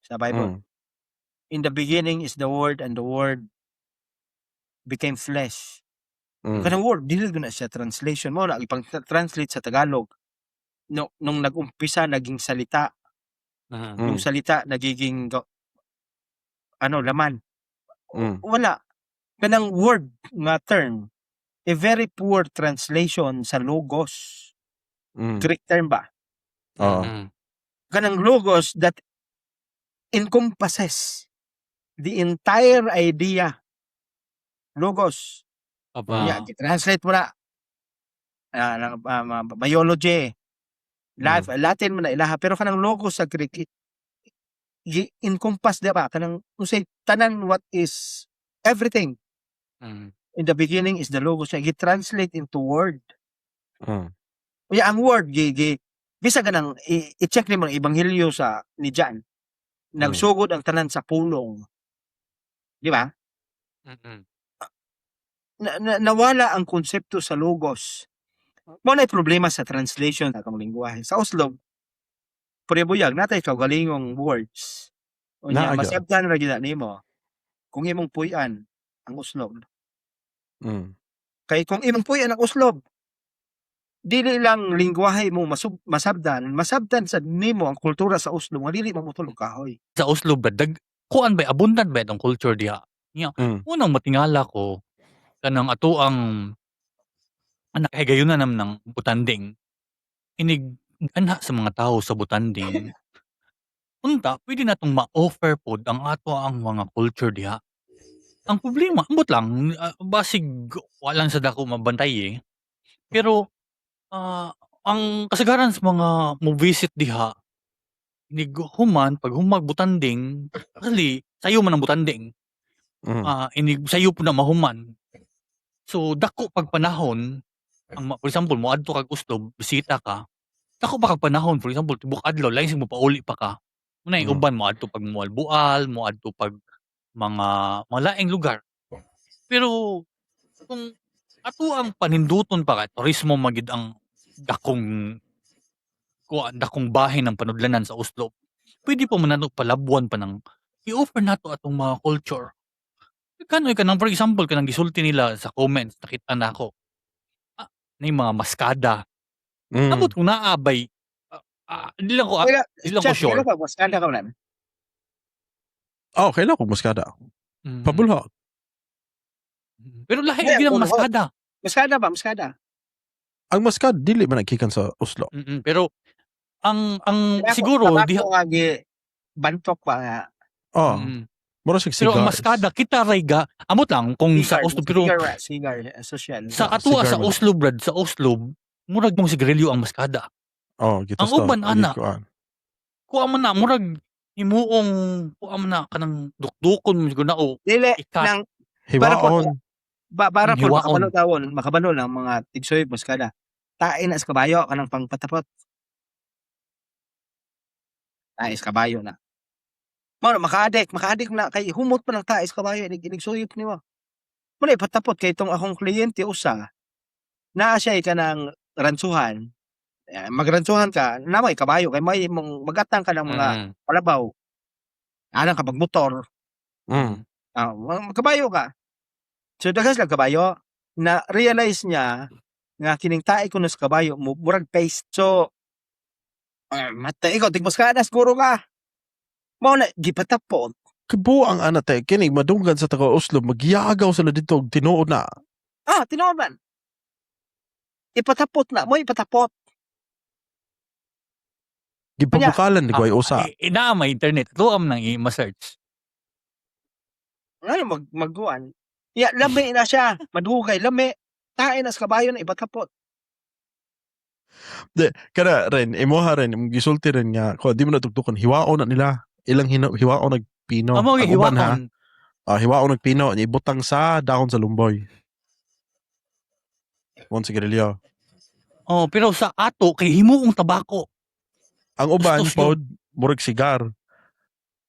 sa Bible. "In the beginning is the Word and the Word became flesh." Kanang word dili gyud na siya translation mo na ipang translate sa Tagalog. No, nung nag-umpisa naging salita, yung salita nagiging ano laman. Wala. Kanang word nga term, a very poor translation sa logos. Greek term ba? Oo. Kanang logos that encompasses the entire idea. Logos. Aba. Yeah, translate mo na. Ah, ng, biology, life, Latin man na ilaha pero kanang logos sa Greek gi encompass di ba kanang unsay tanan, what is everything. "In the beginning is the logos," siya gi-translate into word. Unya ang word gi gi bisag kanang i-check nimo ang ebanghelyo sa ni John. Nagsugod ang tanan sa pulong. Di ba? Mm. Na, na, nawala ang konsepto sa logos. Mao na problema sa translation sa atong lingwahe. Sa Oslob, buyag natay kaugalingong words. Unya Naa gyud. masabtan ra gyud na nimo kung imong puy-an ang Oslob. Kay kung imong puy-an ang Oslob, Dili lang lingwahe mo masabdan, masabdan sad nimo ang kultura sa Oslob nga dili mamutol og kahoy. Sa Oslob ba dag kuan ba, abundant ba itong culture diha? Nya unang matingala ko kanang ato ang nakahigayunan nam ng Butanding. Inig anha sa mga tawo sa Butanding. Unta pwede natong ma-offer pod ang ato ang mga culture diha. Ang problema, ambot lang, basig wa lang sa dako mabantay eh. Pero ang kasagaran sa mga mo-visit diha, inig human pag humag Butanding, actually sayo man ang Butanding. Inig sayo pud na mahuman. So dako pag panahon ang for example, moadto kag Oslob, bisita ka, dako pa kag panahon, for example, tibok adlaw lain sig mopauli pa ka. Mao na yung uban moadto pag Moalboal, moadto pag mga laing lugar. Pero kung ato ang paninduton pa kay turismo man gyud ang dakong kuan, dakong bahin ng panudlanan sa Oslob. Pwede pa man nato palabwan pa ng i-offer nato atong mga culture. Kanoy kanang, for example, kanang gisulti nila sa comments, nakita nako. Nay mga maskada. Ambot kung naa bay, di lang ko Wala, di lang ko Chef, sure. kailan ka maskada ka man? Oh, kailan ko maskada. Pabulho. Pero lahi Hindi, gyud ang pabulho. maskada. Maskada ba? Maskada. Ang maskada dili man nagkikan sa Oslo. Pero ang Kaya ako, siguro tabako diha nga gi bantok pa nga. Oh. Mura siya Pero ang cigars. maskada kita ray ga amot lang kung sa Cigar, Oslo, pero cigar, cigar, social. sa Ah, atua cigar sa man. Oslo, brad, sa Oslo, murag mong sigarilyo ang maskada. Oh, gitas Ang uban ana. Kuan. Kuha man na murag himuong kuha man na kanang dukdukon mo siguro na o Dili ikat. nang para po Hiwaon. ba, para po Hiwaon. makabalo tawon, makabalo ng mga tigsoy maskada. Tae na sa kabayo kanang pangpatapot. Tae sa kabayo na. Mao na maka-addict na kay humot pa ng tae sa kabayo inig inig suyop nimo. Mao na ipatapot kay itong akong kliyente usa. Naa siya kanang ransuhan. Eh, magransuhan ka, naa may kabayo kay may mong magatang ka ng mga palabaw. Anang ka magmotor. Ah, magkabayo ka. So daghan sila kabayo. Na realize niya nga kining tae kuno sa kabayo mo murag paste. So matay ikaw tig maskada siguro ka. Mao na gipatapot. Kibuang ana te kini madunggan sa taga Oslo, magyagaw sila dito og tinuod na. Ah, tinuod man. Ipatapot na, mo ipatapot. Gipabukalan ni Guay usa. Eh, eh, naa may internet. Ito am nang i-search. Ano magguan? Ya, lami na siya. Madugay, lami. Tae na sa kabayo na ipatapot. Di, kada rin imoha rin imong gisulti rin nga ko di mo natugtukan, hiwaon na nila ilang hiwaon nagpino. Amo Ang uban, ha. hiwaon. Ah, hiwaon nagpino niya, ibutang sa dahon sa lumboy. Mon sigarilyo. Oh, pero sa ato kay himuong tabako. Ang uban Gustos yun. pod murag sigar.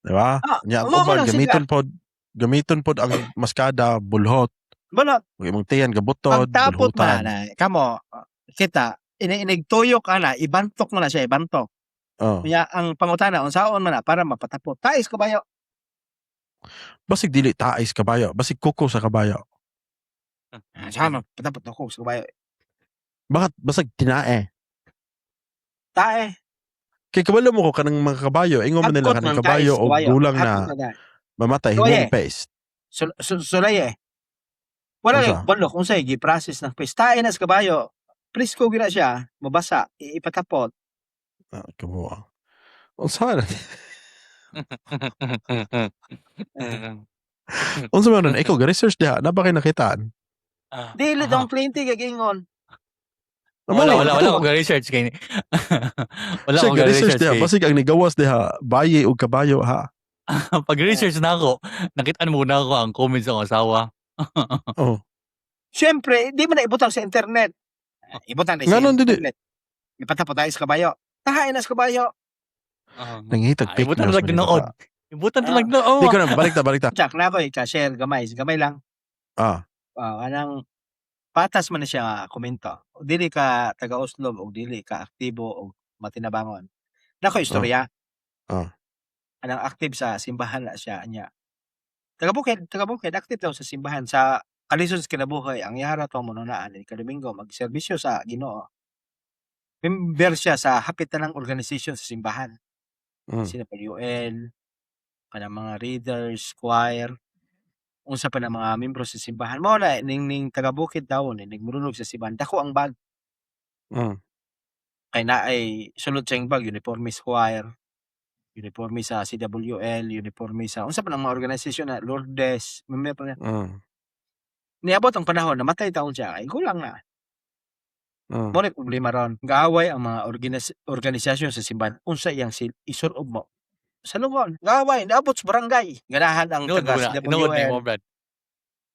Di ba? Ah, Nya ang mao uban man ang gamiton pod ang maskada bulhot. Balot, Ug imong tiyan gabutod, pagtapot bulhutan. man na, kamo, kita, iniinig tuyok ka na, ibantok mo na siya, ibantok. Oh. Kaya ang pangutana, unsaon man na para mapatapot. Tais kabayo. Basig dili taais kabayo, basig kuko sa kabayo. Ah, saan patapot ako sa kabayo. Bakit basig tinae? Tae. Kay kabalo mo ko kanang mga kabayo, ingon man nila Hagkot kanang man kabayo tais og kabayo. gulang na Hagkot na tae. mamatay Oye. himong paste. Sulay eh. Wala Unsa? na balok unsay gi-process ng paste. Tae na sa kabayo. Presko gina siya, mabasa, ipatapot. Ah, kabuang. Unsa na? Unsa man nun? Ikaw ga-research diha, na ba kay nakitaan? Dili tong kliyente gagingon. Wala, wala, wala akong research kay. Wala Siya akong ga-research research diha, kay. basig ang nigawas diha, baye og kabayo ha. Pag research na ako, nakitaan muna ako ang comments ng asawa. Oh. Siyempre, di man na ibutang sa internet. Ah, ibutang na sa Nganon dili? internet. Ipatapot tayo sa kabayo. Tahain na sa kabayo. Nangihitag Ah, fake ibutan news talaga man ito nood. ka. Ibutan Ah. talaga nood. Di ko na, balik ta, balik ta. Jack na ako, share gamay, gamay lang. Ah, Ah, anang patas man na siya nga komento. Dili ka taga Oslo og dili ka aktibo og matinabangon. Nako istorya. Ah. Anang active sa simbahan na siya nya. Taga Bukid active daw sa simbahan sa kalisod sa kinabuhi ang yara to mo nunaan ni kadomingo magserbisyo sa Ginoo. Member siya sa hapit tanang organization sa simbahan. CWL, kanang mga readers, choir, unsa pa na mga membro sa simbahan. Mao na ning taga bukid daw ni nagmurunog sa simbahan. Dako ang bag. Kay naay sulod sa iyang bag uniforme sa choir, uniforme sa CWL, uniforme sa unsa pa nang mga organisasyon na Lourdes, member pa niya. Niabot ang panahon namatay taon siya ay gulang na. Mao na problema ron. Gaaway ang mga organisasyon sa simbahan unsa iyang isurob mo. Sa lungon, gaaway niabot sa barangay. Ganahan ang Tinuod taga mo na, tinuod na CWL. imo, Brad.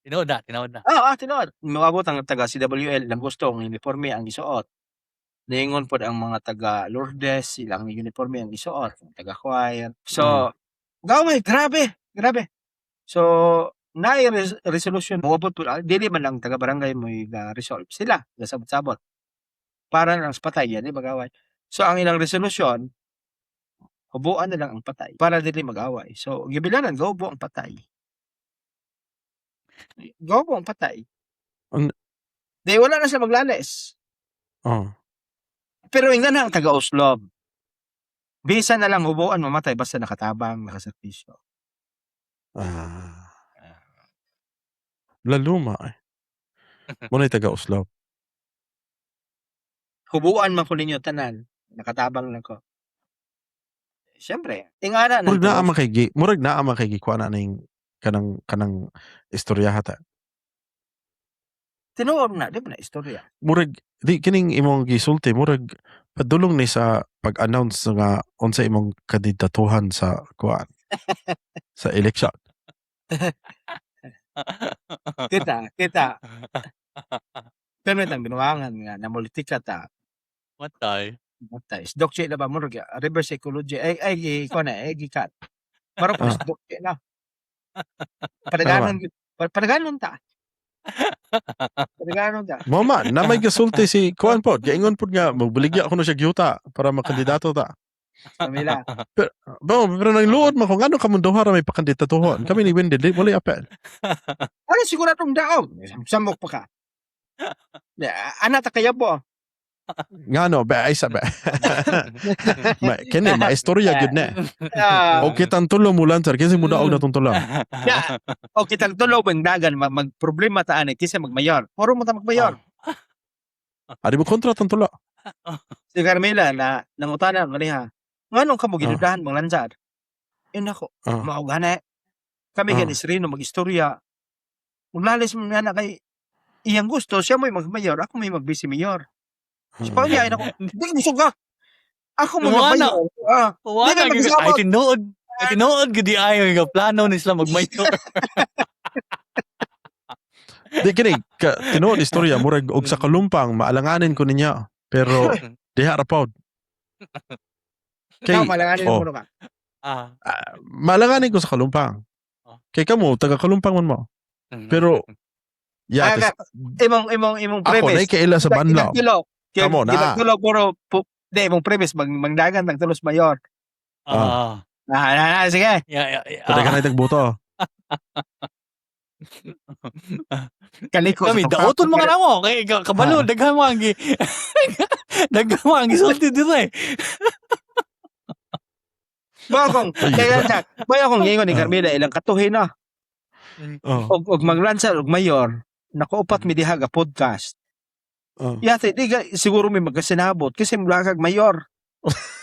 Tinuod na, tinuod na. Ah, tinuod. Moabot ang taga CWL nang gusto ang uniforme ang gisuot. Niingon pod ang mga taga Lourdes ilang uniforme ang gisuot, taga choir. So, gaaway grabe, grabe. So, naay resolution moabot pod dili man lang taga barangay mo'y ga-resolve sila, gasabot-sabot. Para lang sa patay yan, di mag-away. So, ang ilang resolution, hubuan na lang ang patay para dili mag-away. So, gibilanan gaubo ang patay. Gaubo ang patay. Di wala na sila maglalis. Pero ingnan na ang taga-Oslob. Bisa na lang hubuan mamatay basta nakatabang, nakaservisyo. Laluma eh. Mo na taga-Oslob. Hubuan man ko ninyo tanan, nakatabang lang ko. Siyempre, ingana ng Murag naa taga man kay gi, murag naa man kay gikuha na ning kanang istorya ta. Tinuod na, di ba na istorya? Murag di kining imong gisulti murag padulong ni sa pag-announce nga unsa imong kandidatuhan sa kuan sa election. Kita, kita. Pero itang binuangan nga namulitika ta. Matay. Matay. Isdokche na ba murag reverse psychology ay ay gi kuan na ay gikat. Maro po isdokche na. Padaganon gyud, padaganon ta. Padaganon ta. Mao man na may gisulti si kuan pod, giingon pod nga magbaligya kuno siya yuta para makandidato ta. Kamila. Pero bo, pero nang luod man ko ngano kamong duha ra may pakandidatuhon. Kami ni Wendy di wala apel. Ano siguro atong daog? Samok pa ka. Ya, ana ta kayabo. Ngano ba ay sa ba. Ma kini maistorya gyud na. O kitang tulo mo lang sir kasi mo daog na tong tulo. Ya, o kitang tulo bang dagan magproblema ta ani kaysa magmayor. Puro mo ta magmayor. Adi mo kontra tong tulo. Si Carmela na nangutana nga niha. Nganong kamo gidudahan mong lansad? Yun ako, mao gani. Kami kay ni Sereno magistorya. Maglalis mo nga na kay iyang gusto siya mo'y magmayor, ako mo'y mag-vice mayor. Sa pamilya ay nako, di busog ka. Ako mo Wala. magmayor. Wala Di ka gyud magsabot. ay tinuod. Ay tinuod gud di ay nga plano ni sila magmayor. Di kini ka, tinuod istorya murag og sa kalumpang maalanganin ko ninyo. Pero diha ra pod. Kay Ikaw, malanganin oh. mo no ka. Maalanganin ko sa kalumpang. Kay kamo taga kalumpang man mo. Pero yeah, Ah, Imong ako premise. na kaila sa banlaw. Tulo. Kamo na. Tulo puro di imong premise magdagan tag tulos mayor. Ah, na, na, sige. Yeah. Pwede ka na buto. Kaliko Kami sa daoton mga namo kay kabalo daghan mga gi daghan mga gisulti dito eh. Bagong kaya na bayo akong giingon ni Carmela ilang katuhin na og maglansa og mayor nako upat mi diha ga podcast. Yate di ga, siguro mi magkasinabot kasi mula kag mayor.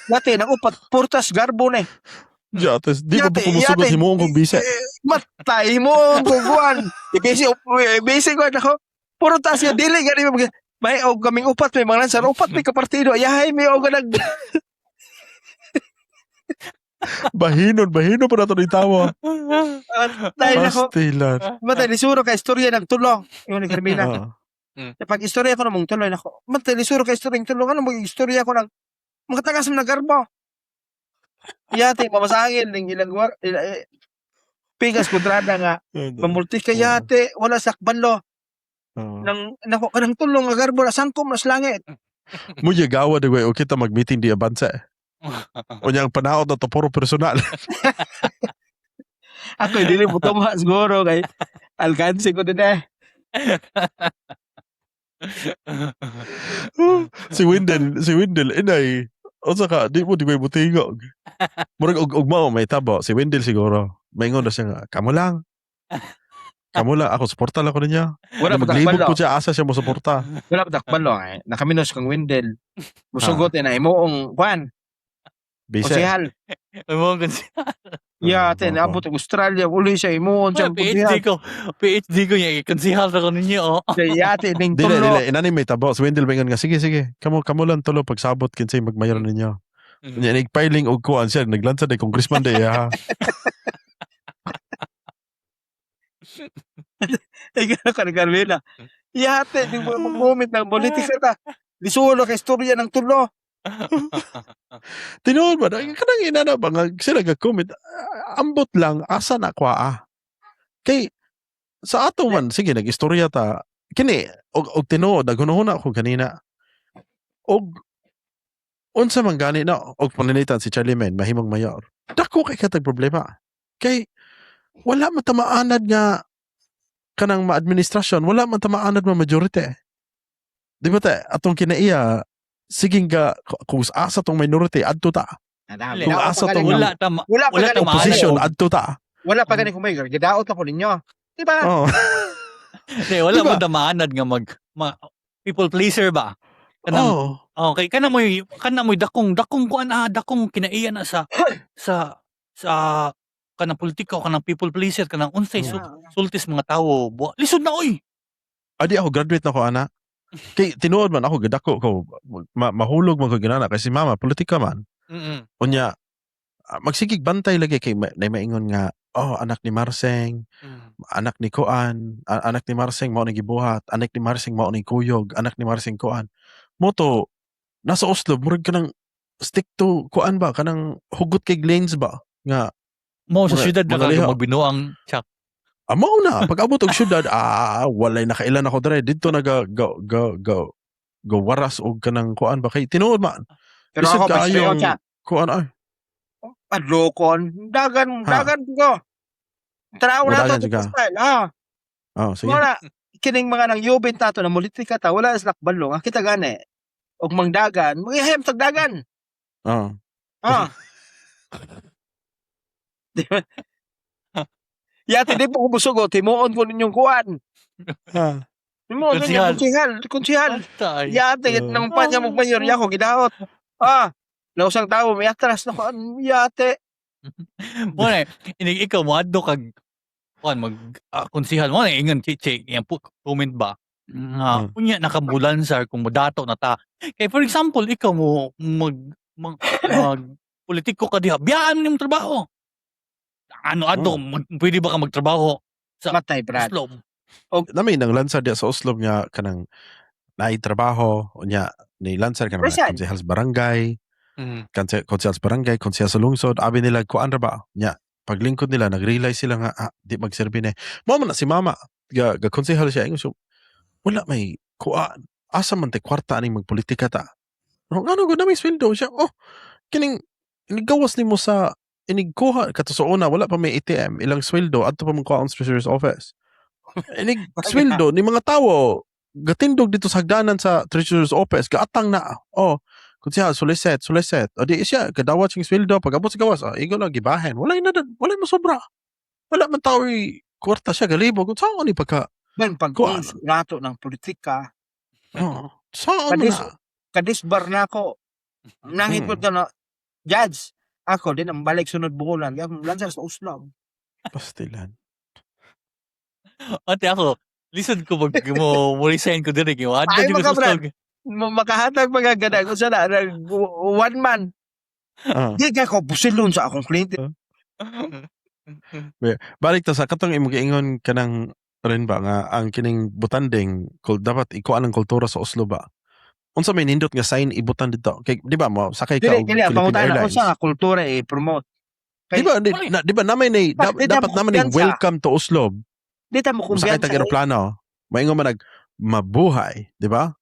Yate nang upat portas garbo na eh. Yates, di ba Yate, pa kumusugot yate. himuong kong bise? Eh, matay mo ang guguan. Ibisi ibisi ko nako. Puro tas ya dili gani may og kaming upat may mga lansar upat may kapartido ayahay may og nag Bahinon, bahinon pa na ito ni tawa. dahil nako Pastilan. matay lisuro ka istorya ng tulong ingon ni Carmela. Pag istorya ko namong tuloy nako. Matay lisuro ka istorya ng tulong ano mag istorya ko ng mga tagas ng garbo. Yate mamasangil ning ilang war eh, pigas kontrada nga mamulti ka yate wala sakbanlo nang nako kanang tulong nga garbo na sangkom nas langit. Muyagawa na o kita mag-meeting di abansa. Unyang panaot na to puro personal. Ako dili mo tuma siguro kay alkansi ko din eh. Si Wendell inay unsa ka di mo di ko mutingog. Murag og mao may tabo si Wendell siguro. Maingon na siya nga, "Kamo lang. Kamo lang ako, suporta lang ko ninyo." Wala pa Maglibog takbalo. ko siya, asa siya mo suporta. Wala pa takbalo eh. Nakaminos kang Wendell. Musugot na imuong kuan, Bise. konsehal. Mo konsehal. Ya, Ah, te mao. naabot og Australia, uli siya imuon siya PhD konsehal. ko. PhD ko niya konsehal ra ko ninyo oh. Yate ning Dili, tulo. dili, inani may tabo. Si Wendell maingon nga, "Sige, sige. Kamo, kamo lang tulo pagsabot kinsay magmayor ninyo." Nya nagpiling og kuan siya, naglansa day congressman day ha. Ikaw ka ni Carmela. Yate ning mo mag-comment ng politika ta. Lisulo kay istorya ng tulo. Tinuod ba? Kanang inana ba nga sila ga-comment, ah, ambot lang asa na kwa ah. Kay sa ato man, sige, nag-istorya ta. Kini og tinuod naghunahuna ko ganina. Og unsa man gani na og pananglitan si Charlie Man mahimong mayor. Dako kay katag problema. Kay wala man ta maanad nga kanang ma-administrasyon, wala man ta maanad ma majority. Di ba ta atong kinaiya sige ga kung asa tong minority adto ta. Kung Kung asa tong Wala ta Wala pa wala ta gani maanad. opposition adto ta. Wala pa gani kumayor, gidaot na ko ninyo. Di ba? Oh. Di, wala Diba? mo ta maanad nga mag people pleaser ba? Kanang Oh. Okay, kana mo'y dakong dakong kuan ah, dakong kinaiya na sa sa sa kanang politiko, kanang people pleaser, kanang unsay sultis mga tawo. Lisod na oy. Adi ako graduate na ko ana. Kay tinuod man ako gidako ko mahulog man ko ginana kay si mama politika man. Unya ah, magsigig bantay lagi kay na maingon nga, "Oh, anak ni Marseng, anak ni Kuan, anak ni Marseng mao ni gibuhat, anak ni Marseng mao ni kuyog, anak ni Marseng kuan." Mo to nasa Oslo murag kanang stick to kuan ba, kanang hugot kay lanes ba nga Mo sa syudad na mga ka liha. magbinuang tsak. Ah, mao na pag abot og syudad, ah, walay nakailan ako dere didto na ga ga ga ga ga waras og kanang kuan ba kay tinuod man Pero lisod ako kaayong siya. kuan ay. Adlokon, dagan, Ha. dagan ko. Tanaw na Mudagan to jud ka. style. Ah, Oh, sige. wala kining mga nang yubin tato na politika ta, wala sa lakbalo. Ang kita gani og mangdagan, magihayam tagdagan. Oh. Ah. Di ba? Yate di po ko musugot, himuon ko ninyong kuan. Ha. Himuon ninyo Konsihal. konsihal, konsihal. Patay. Yate nang pa niya magmayor yako gidaot. Ah, nausang tao may atras na kuan yate. Mo na inig ikaw mo adto kag kuan mag konsihal mo na ingon chichi iyang comment ba nga unya nakabulansar kung modato na ta. Kay for example ikaw mo mag politiko ka diha, biyaan nimong trabaho. Ano adto pwede ba ka magtrabaho sa Matay Brad. Oslo? Nami nang lansar diya sa Oslo nga kanang naay trabaho unya ni lansar kanang mga Resign. konsehal sa barangay, konsehal sa barangay, konsehal sa lungsod, abi nila kuan ra ba nya paglingkod nila nag-realize sila nga ah, di magserbi ni. Mao man na si mama ga konsehal siya, ingon siya wala may kuan, asa man tay kwarta aning magpolitika ta. No, ngano gud na may sweldo siya. Oh, kining inigawas nimo sa inigkuha kato sa una wala pa may ATM ilang sweldo adto pa man kuha ang treasurer's office. Inig sweldo ni mga tawo gatindog dito sa hagdanan sa treasurer's office, gaatang na. Oh, kung siya solicit solicit o di siya kadawat siyang sweldo pag abot sa gawas, ah, igo lang gibahin, walay na walay mosobra, wala man tao kwarta siya galibog kung saan ni pagka Man pag Kuan. nato ng politika, Oh, saan man Kadis na kadisbar na ako. Nangit ko na judge. Ako din ang balik sunod bulan. Lansar sa Oslo. Pastilan. Ate ako, lisod ko mag mo mo resign ko diri kay adto Ay, jud ko mga sa brad. Oslo. Makahatag mga ganag unsa na one man. Ah. Di ka ko busilon sa akong kliyente. Balik ta sa katong imong giingon kanang rin ba nga ang kining butanding kul dapat ikuan ang kultura sa Oslo ba. Unsa may nindot nga sign ibutan dito? Kay di ba mo sakay ka Dili og dili ang Philippine pangutana Airlines? unsa nga kultura i-promote. Di ba di, Ay. na, di ba naman ni Bakit di dapat ta naman ni kumpiyansa? welcome to Oslo. Di ta mo Sakay kumpiyansa. tag eroplano. Maingon man nag mabuhay, di ba?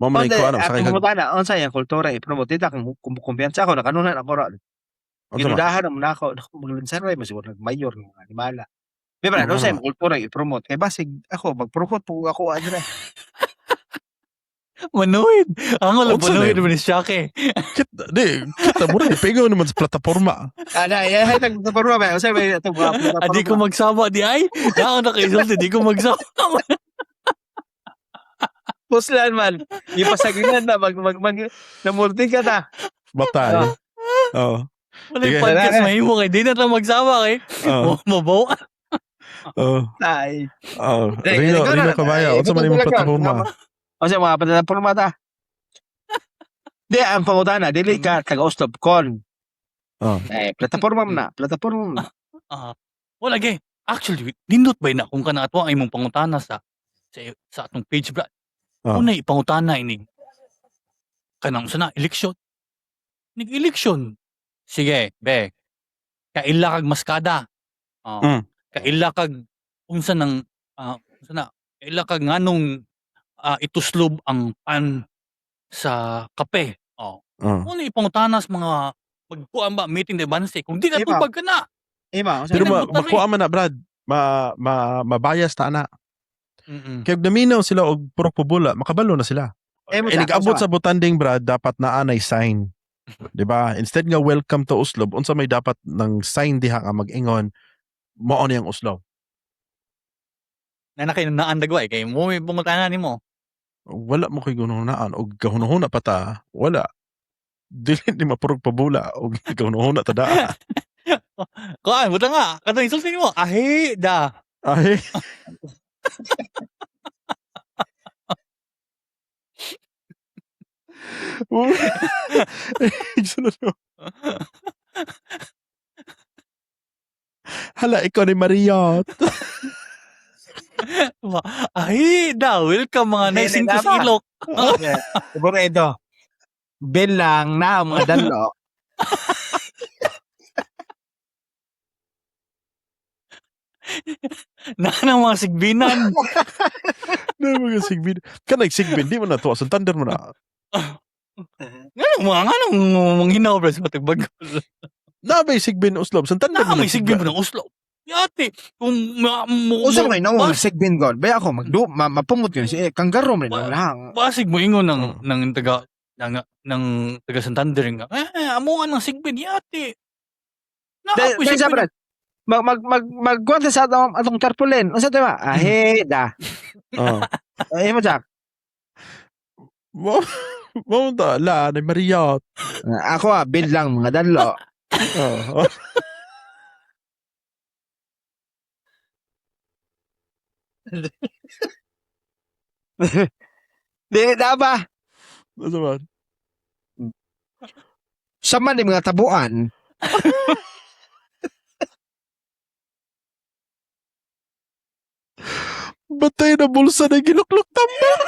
Mo man Unsa ikuan sakay kag pangutana unsa yang kultura i-promote. Di ta kung kumpiyansa ako nakanunan ako ra. Unsa man? Ginudahan mo na ako, naku, maglansar ra siguro nagmayor nga animala. Di ba, Oo unsa nga. yung kultura i-promote kay basig ako mag-promote po ako adre. Manuhid. Ang wala Unsa manuhid na man ni Shaki. Kita, di, kita mo rin. Pingaw naman sa plataforma. Ana, eh, ay nagtaporma ba? Usa ba itong mga plataporma? Adi ko magsawa di ay. Naon na kay di ko magsawa. Puslan man. Ipasagingan na mag mag mag namulti ka ta. Batay. Oo. Wala Sige. yung podcast mahimo kay di na ta magsawa kay. Oo. Mabaw. Oo. Ay. Oo. Di, Rino, ikaw na Rino lang. Kabayo. Ay, Unsa man imong ikaw plataforma? Unsa mga plataporma ta? Di ang pangutana dili ka taga Oslob con. Oh. Eh, plataporma man na, plataporma man na. Ah, wala gay. Actually, nindot ba na kung kana ato ang imong pangutana sa atong page bra. Ah. Una ipangutana ini kanang sa na eleksyon. Nig eleksyon. Sige, be. Kaila kag maskada. Oh. Kaila kag unsa nang unsa na kaila kag nganong ituslob ang pan sa kape. Oh. Oo. Una ipangutana sa mga magkuan ba meeting de banse kung di na Iba. tubag ka na. Ima, unsa Pero na? Pinagbutan makuha man na, Brad. Ma mabias ta na. Kaya og naminaw sila og purok pubula, makabalo na sila. Eh, mo Eh, sa- nag-abot unsa sa butanding, Brad, dapat naa nay sign. 'Di ba? Instead nga "Welcome to Oslob," unsa may dapat ng sign diha nga mag-ingon mao ni ang Oslob? Na na kayo naan dagway kay mo may pangutana nimo. Wala mo kay gunahunaan og gahunahuna pa ta, wala. Dili ni mapurog pabula og gahunahuna ta daa. Kuan, buta nga. Katong insulti nimo. Ahi da. Ay. Sunod mo. Hala, ikaw ni Marriott. Ahi da. Welcome mga Hindi, naising dapat. sa ilok. Sigurado. Bilang na ang mga dalo. Na nang mga sigbinan. Na mga sigbin. Kanay sigbin, di mo na to. Santander mo na. Nga nang mga hinaw bro sa matigbag. Na ba sigbin Oslob? Santander Na mo may sigbin mo ng Oslo. Yate, kung ma, mo, Unsa mo, man no sigbin god. Baya ako magdu ma, mapungot yun si eh, kanggaro man Wa- lang. basig mo ingon ng taga Santander nga. Eh, amo nga ng sigbin yate. Na Dahil ako'y dahil sa sigbin. Brad. Mag mag mag magkwenta sa atong tarpaulin. Unsa to ba? Ahe da. Oh. Eh mo Jack. Mo mo ta la ni Marriott. Ako bilang mga dalo. Oh. Di na ba? Ano man? Sa man yung mga tabuan. Batay na bulsa na giluklok tambak.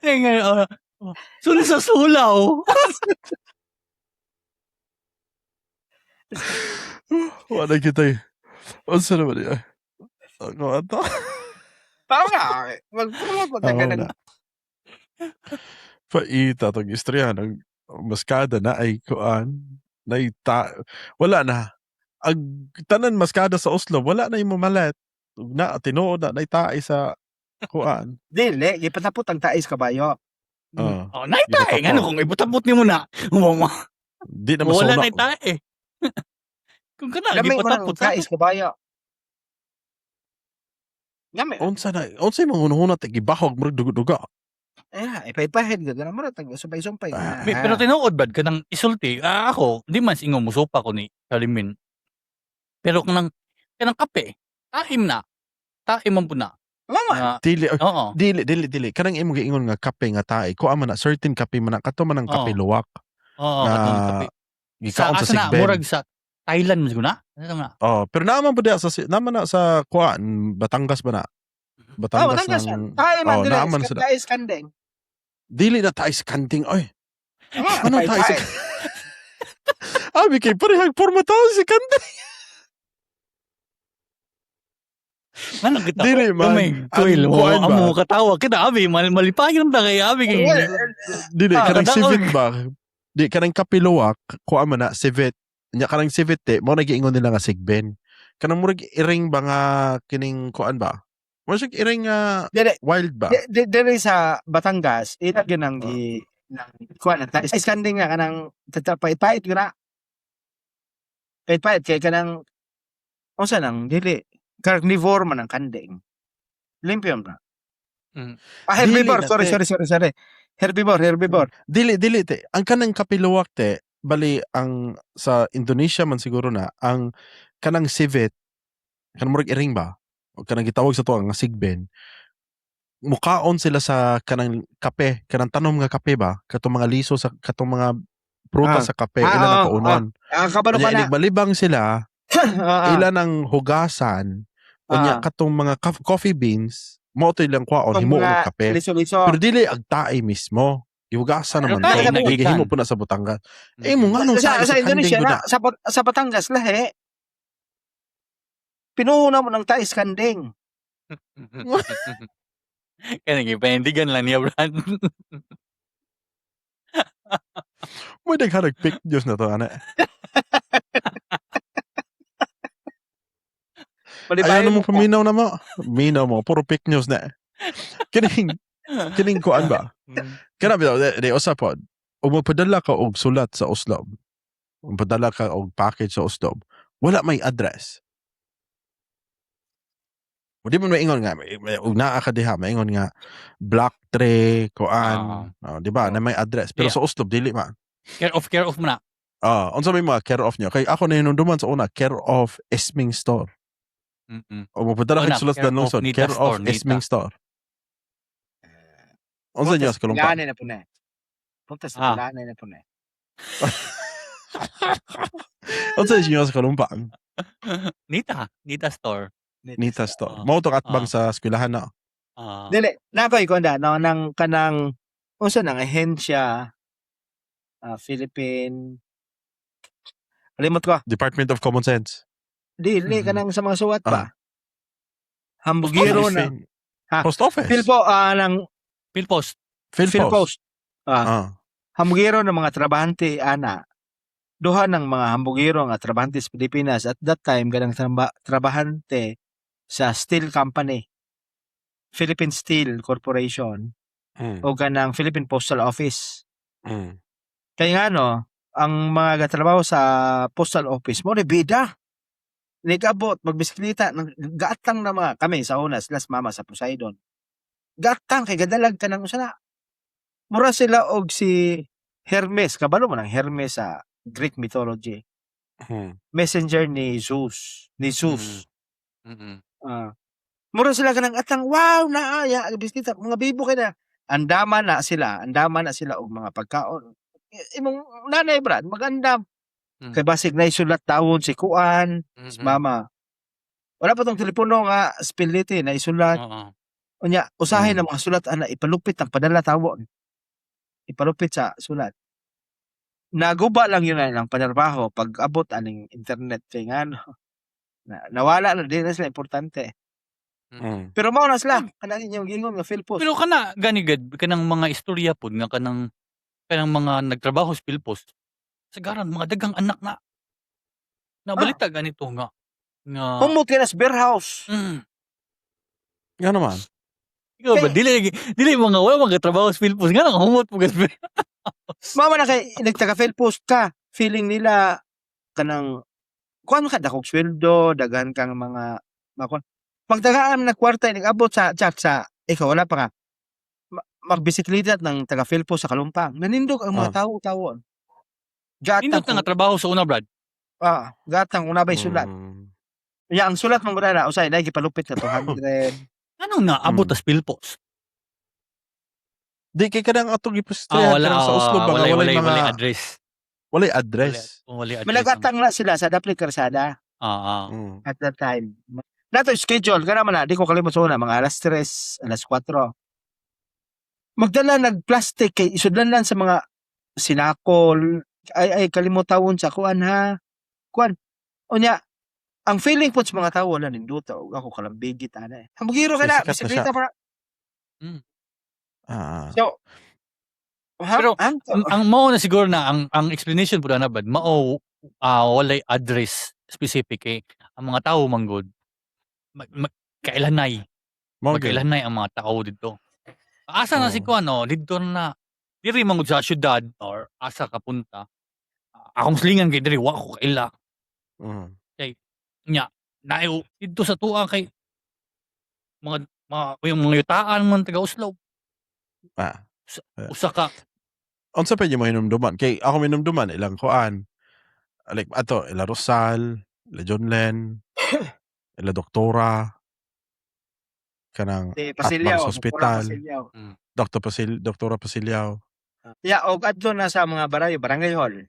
Eh, nga, oh, suli sa sulaw. Wala kita eh. Unsa naman niya? Ako ato. Tama nga. Magpungot mo Ako na. Paita tong istorya ng maskada na ay kuan na ta wala na ang tanan maskada sa Oslo, wala na imo malet na tinuod na naitae sa kuan. Dili, gipatapot ang tais kabayo. Oh. Oh, naitae. Gipatapot. Ngano kung ibutapot nimo na. Mama, Di na wala masuna. na itae. Kung kana Lami man ang gipatapot tais kabayo. Ngami. Unsa na unsay mga hunahuna ta gibahog murag dugo-duga? Eh, ipay-pahid gud na mo na tag sumpay-sumpay. Ah. Pero tinuod bad kanang isulti, ako di man ingon musupa ko ni Kalimin. Pero kanang kape, taim na. Taim man pud na. Mama, Nga, Dili oy, oo. dili dili dili kanang imong giingon nga kape nga tae kuan man na certain kape man na kato man ang kape Oo. luwak Oo, nga katong kape. Sa gikaon sa asa na sigbin. murag sa Thailand man siguro na. Ano na? Oh, pero naman po diya sa naman na sa kuan Batangas ba na? oh, Batangas Batangas. ng Tae man oh, dili, naaman sila. tais kandeng. Dili na tayo sa kanding oy. Ah, Ano tayo sa pay-pay. Abi kay parehag porma tao si kanding. Ngano kita? Dili man. Kamay, kuil, Ang kuan ba? amo katawa kita abi malipayon ta kay abi kay. Well, Dili Ah, kanang kadaog. civet ba? Di kanang kapiluwak kuan man na civet. Nya kanang civet te mo na giingon nila nga sigbin. Kanang murag iring ba nga kining kuan ba? Mura siya iring nga Dire wild ba? Dire sa Batangas, ila gyud ang gi nang kuan ang tais kanding nga kanang pait-pait gyud na. Pait-pait kay kanang unsa nang dili carnivore man ang kanding. Limpyo na. Ah, Dili herbivore, na, sorry, te. Sorry, sorry, sorry. Herbivore, herbivore. Dili, dili te. Ang kanang kapiluwak te, bali ang sa Indonesia man siguro na ang kanang civet, kanang murag iring ba? O kanang gitawag sa to ang sigbin. Mukaon sila sa kanang kape, kanang tanom nga kape ba? Katong mga liso sa katong mga prutas sa kape, ila nang kaunon. Ah, kabalo Unya ka na. inig malibang sila, ila nang hugasan, unya katong mga coffee beans, mao to ilang kwaon, Itong himo mga og kape. liso-liso. Pero dili agtae mismo. Gihugasan Pero naman tae to. na gikan. Gihimo po na sa Batangas. Eh mo nga nung Sa, tae sa sa kanding Indonesia gud na, sa Batangas lahi. Pinuho mo ng tais kanding. Kaya gipanindigan lang niya, Brad. May daghan fake news na to ana. Ayaw na mo paminaw na mo. Minaw mo puro fake news na. Kining kining kuan ba? Kana bitaw di, di usa pod. Ug magpadala ka og sulat sa Oslob. Magpadala ka og package sa Oslob. Wala may address. O di man maingon nga ug naa ka diha maingon nga Block 3 kuan, oh, di ba? Na may address pero sa Oslob dili man. Care of mo na. Ah, unsa may mga care of niyo? Kay ako na hinumduman sa una, care of Esming Store. O magpadala Una, kag sulat care sa lungsod, of Nita care of Store, Nita. Esming Store. Unsa niyo sa Kalumpang? Pilanay na po na. Punta sa pilanay na po na. Unsa niyo sa Kalumpang? Nita. Nita Store. Nita Store. Ah. Mao to atbang sa eskwelahan na. Dili, na ko ikaw na no, nang kanang unsa nang ahensya, Philippine, kalimot ko. Department of Common Sense. Dili kanang sa mga suwat ba? Hambugiro na. Ha? Post Office. Philpo nang Philpost. Philpost. Philpost. Hambugiro ng mga trabahante ana. Duha ng mga hambugiro nga trabahante sa Pilipinas at that time ganang trabahante sa steel company. Philippine Steel Corporation o kanang Philippine Postal Office. Kaya nga no, ang mga gatrabaho sa postal office mo ni bida. Nigabot magbisikleta nang gaatang na mga kami sa una sila sa mama sa Poseidon. Gaatang kay gadalag ka ng usa na. Mura sila og si Hermes, kabalo mo ng Hermes sa Greek mythology. Messenger ni Zeus, ni Zeus. Mura sila kanang atang wow na aya bisikleta mga bibo kay na. Andama na sila og mga pagkaon. Imong nanay Brad, magandam. Kay basig na isulat tawon si kuan, si mama. Wala pa tong telepono nga spilite na isulat. Unya, usahay na mga sulat ana ipalupit ang padala tawon. Ipalupit sa sulat. Naguba lang yun na ilang panarbaho pag abot aning internet kay ngano. Na, nawala na di na sila importante. Pero mao na sila kanang inyong gingon nga Philpost. Pero kana gani gad kanang mga istorya pod nga kanang kanang mga nagtrabaho sa Philpost. Sagaran mga dagang anak na. Nabalita ganito nga nga Humot ka na sa beer house. Nga naman. Ikaw ba dili dili mga wala mga trabaho sa Philpost nga nang humot po sa beer house. Mama na kay nagtaga Philpost ka, feeling nila kanang kuan ka dakog sweldo, daghan kang mga makuan. Pagtagaan na kwarta nag-abot sa chat sa ikaw wala pa ka. Magbisikleta ng taga Philpost sa Kalumpang. Nanindog ang mga tao-tawon. Gatang Nindot na nga trabaho sa una, Brad. Gatang una ba'y sulat. Ya, ang sulat mong na usay na gipalupit na 200. Anong naabot sa Philpost? Di kay kanang atong gipostrihan Wala, kanang sa Oslo ba nga walay, walay walay, mga walay address. walay address. Walay address. Malagatang na sila sa Dapli Karsada at that time. Nato schedule kana man na di ko kalimot sa una mga alas 3, alas 4. Magdala nag plastic kay isudlan lang sa mga sinakol ay ay kalimutawon sa kuan ha. Kuan. Unya ang feeling po sa mga tao wala ninduta og ako kalambigit ana eh. Hamugiro ka na, Sikat na siya. bisikleta pa. So, ha, Pero, ang mao na siguro na ang explanation po na bad mao walay address specific eh ang mga tao manggod kailanay. Mao gyud. Magkailanay ang mga tao didto. Asa na si Oo. kuan, no, didto na diri man gud sa syudad or asa ka punta. Akong silingan kay diri wa ko kaila. Kay nya naay didto sa tua kay mga yung mga yutaan man taga Oslob. Usa, usa ka Unsa pa yung mahinumduman? Kay ako minumduman ilang kuan. Like ato ila Rosal, ila John Len, ila Doktora, kanang Si Atbang Pasilyaw, sa Doktora ospital. Pasilyaw. Dr. Pasil, Doktora Pasilyaw, Ya, og adto na sa mga barayo, barangay hall.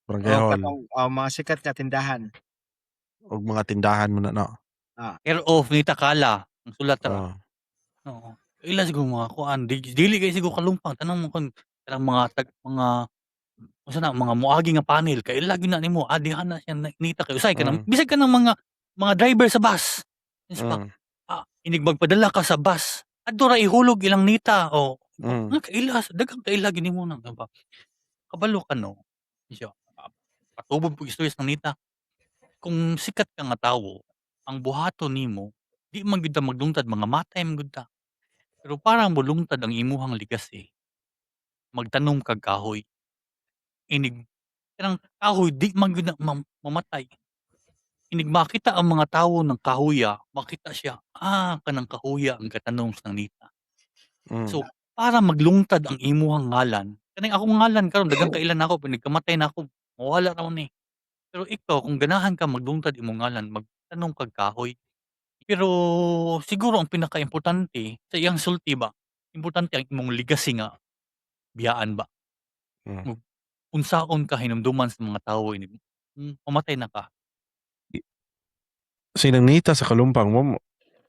Barangay O Hall, katong o mga sikat nga tindahan. Og mga tindahan mo na, no. Care of Nita Kala ang sulat ra. Oh. Oo. Ila siguro mga kuan, dili kay siguro kalumpang tanang mo kon kanang mga tag mga unsa na mga moagi nga panel kay ila gyud na nimo, diha na siya nita kay usay kanang bisag kanang mga driver sa bus. Is pa, inig magpadala ka sa bus, adto ra ihulog ilang nita o nga kaila, daghang kaila gini mo nang ba. Kabalo ka, no. Siya patubod pug istorya sa nita. Kung sikat ka nga tawo, ang buhaton nimo di man gyud ta maglungtad, mga matay man gyud ta. Pero para molungtad ang imuhang legacy, magtanom kag kahoy. Inig kanang kahoy di man gyud na mamatay. Inig makita ang mga tawo ng kahuya, makita siya, kanang kahuya ang katanom sa nita. So, para maglungtad ang imuhang ngalan, kaning akong ngalan karon daghang kailan nako, pag nagkamatay na ako, mawala ra man ni. Pero ikaw, kung ganahan ka maglungtad imong ngalan, magtanom kag kahoy. Pero siguro ang pinakaimportante sa iyang sulti ba, importante ang imong legacy nga biyaan ba. Unsaon ka hinumduman sa mga tawo inig mamatay na ka. Sinang nita sa Kalumpang mo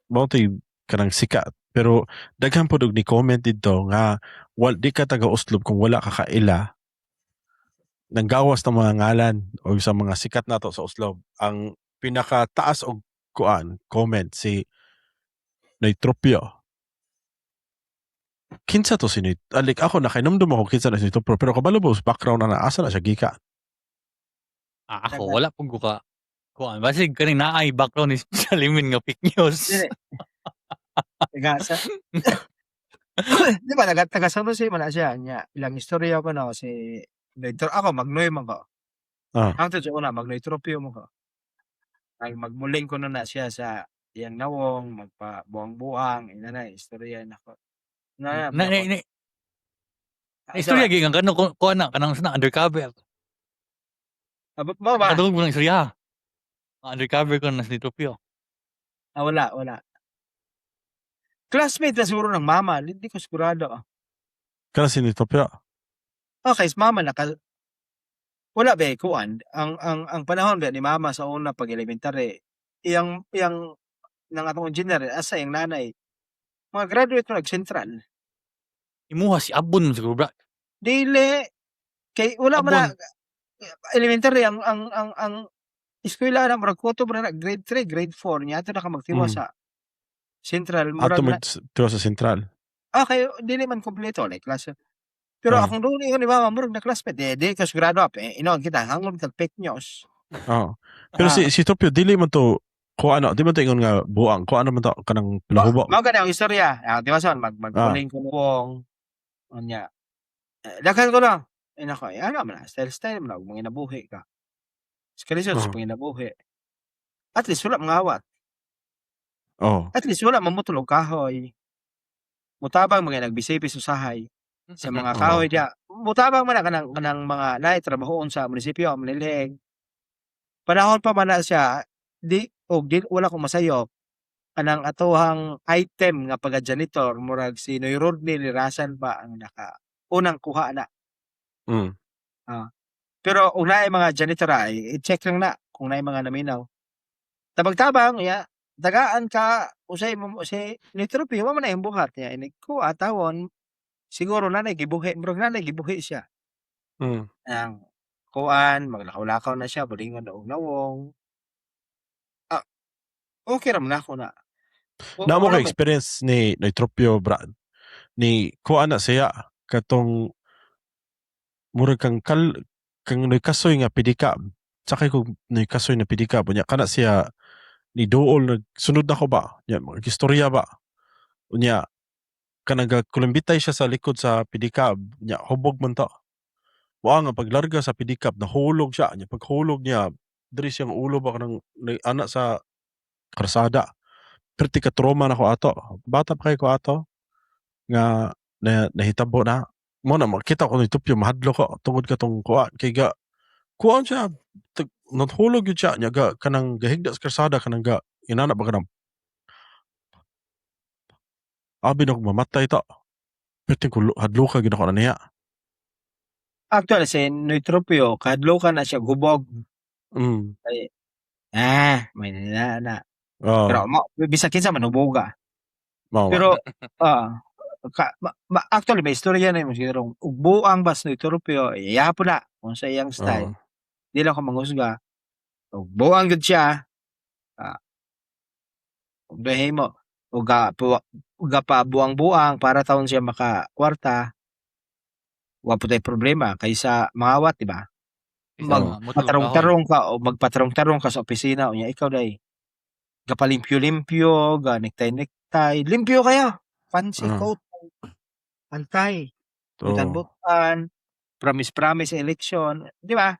mao to'y kanang sikat, pero daghan pod og ni comment didto nga wal di ka taga Oslob kung wala ka kaila nang gawas ng mga ngalan o sa mga sikat nato sa Oslob. Ang pinakataas og kuan comment, si Noitropio. Kinsa to si Noit? Like ako, nakainumdum ako kinsa na si Noitropio, pero kabalo ba sa background na asa na siya gikan? Ako Dagat. Wala pud ko ka kuan, basig kaning naay background ni Salimin nga fake news. Dili. Taga sa Di ba taga taga San Jose man na siya nya ilang istorya ko no si Noitro, ako Magnoy man ko. Ang sa una Magnoy Tropeo mo ko. Ay magmuling ko na siya sa iyang nawong magpa buang-buang ina na istorya nako. Na Na na na Ah, istorya sa gyud nga kano kuan na kanang sana undercover. Abot mo ba? Nakadungog mo ng istorya. Undercover ko na si Tropeo. Ah, wala, wala. Classmate na siguro ng mama, hindi ko sigurado. Kana si Noitropio. Okay, si mama naka wala ba kuan ang panahon ba ni mama sa una pag elementary, iyang iyang nang atong engineer asa iyang nanay mga graduate mo nag-central. Imuha si Abon mo siguro, bra. Dili kay wala man na Abon. Elementary ang eskwela na murag kutob ra na grade 3, grade 4 nya ato na ka magtiwa sa central Ato murag na mag tiwa sa sentral. Ah, kay dili man kompleto like klase. Pero akong doon ni mama murag na classmate, di ko sigurado, eh, inoon kita hangol kag fake news. Oo. Pero si Tropio dili man to ko ano, di man to ingon nga buang, ko ano man to kanang pinahubo. Mao gani ang istorya. Ah, di ba son mag magmuling ko wong unya. Eh, daghan ko lang. Ay nako, eh, ano man na, style style man na manginabuhi ka. Sa kalisod sa panginabuhi. At least wala mangawat. At least wala mamutol og kahoy. Mutabang mga nagbisipis usahay sa mga kahoy diya. Mutabang man na kanang kanang mga naay trabahoon sa munisipyo, manilhig. Panahon pa man na siya di og di wala ko masayop kanang atohang item nga pagka janitor murag si Noy Rodney Lirasan pa ang naka unang kuha na. Ah. Pero kung naay mga janitor ay i-check lang na kung naay mga naminaw. Tabang-tabang ya, tagaan ka usay mo si Noy Tropeo wa man na imong buhat ya inig kuha tawon siguro nanay gibuhi, murag nanay gibuhi siya. Ang kuan maglakaw-lakaw na siya mulingon og nawong. Ah, okey ra man nako na. Naa mo wala kay experience ni Noitropio, bra, ni kuan na siya katong murag kang kal kang Noy Kasoy nga pedicab. Sakay ko Noy Kasoy na pedicab unya kana siya. Ni duol, nagsunod nako ba. Nya mga istorya ba. Unya kanang kulimbitay siya sa likod sa pedicab, nya hubog man to. Wa nga paglarga sa pedicab, nahulog siya. Nya paghulog niya diri siyang ulo ba, kanang ana sa karsada. Perti ka trauma nako ato. Bata pa kay ko ato nga na nahitabo na mo na. Makita ko ni Tupyo, mahadlok ko tungod katong kuan kay ga kuan siya, nahulog yun siya. Nya ga kanang gahigda sa karsada, kanang ga inana ba, kanang abi na kong mamatay ta. Perti ko hadloka gid ako na niya. Actually, si Noy Trupio kahadlokan na siya hubog. Ah, may na na. Pero mo bisag kinsa man huboga. Mao. Pero ka, ma, actually may istorya na mo siguro ug buang bas Noy Trupio iya po na kung sa iyang style. Di lang ko manghusga. Ug buang gud siya. Ug mo ug ga ga buang-buang para taon siya maka kwarta. Wa po tay problema kaysa mangawat, di ba? Kaysa Mag motulog kahoy. patarong-tarong ka o magpatarong-tarong ka sa opisina, unya ikaw day gapalimpyo-limpyo, ga necktie-necktie, limpyo kayo. Fancy coat, pantay, butan-butan, promise-promise sa election, di ba?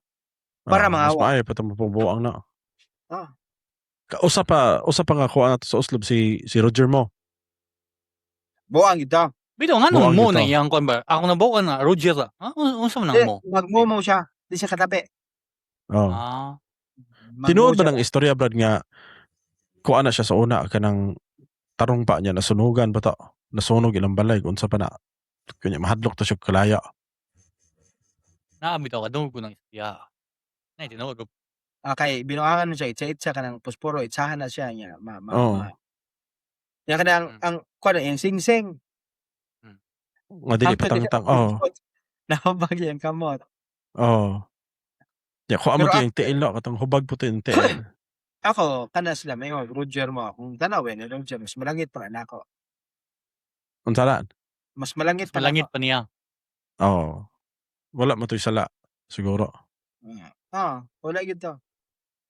Para Mas mangawat. maayo pa itong mapubuang na. Usa pa nga kuha nato sa Oslob, si Roger Mo. Buang ito. Bitaw nganong Buang mo ito. na iyang kuan ba? Ako nabaw na Roger ra. Ah, unsa man ang Di, mo? magmumo siya. Di siya katabi. Oh. Magmo Tinuod ba siya. ng istorya, Brad, nga kuha na siya sa una, kanang tarong pa niya nasunugan ba to? Nasunog ilang balay, unsa pa na. Kunya mahadlok to siya kalaya. Naa bitaw, kadungog ko ng istorya. Nay tinuod ko. Ah, kay binuangan mo siya, itsa-itsa kanang posporo, itsahan na siya niya. Ma, ma, ma. Ya kanang ang kuan ang sing-sing. Nga dili Actually, patangtang. Oh. Nahubag iyang kamot. Oh. Ya kuha mo Pero to yung tiil no, katong hubag po to yung tiil. Ako, kana sila, may mga Roger mo. Kung tanawin ni Roger, mas malangit pa nako. Unsa na? Mas malangit Mas pa malangit nako. pa niya. Oh. Wala mo to'y sala siguro. Ah, wala gyud to.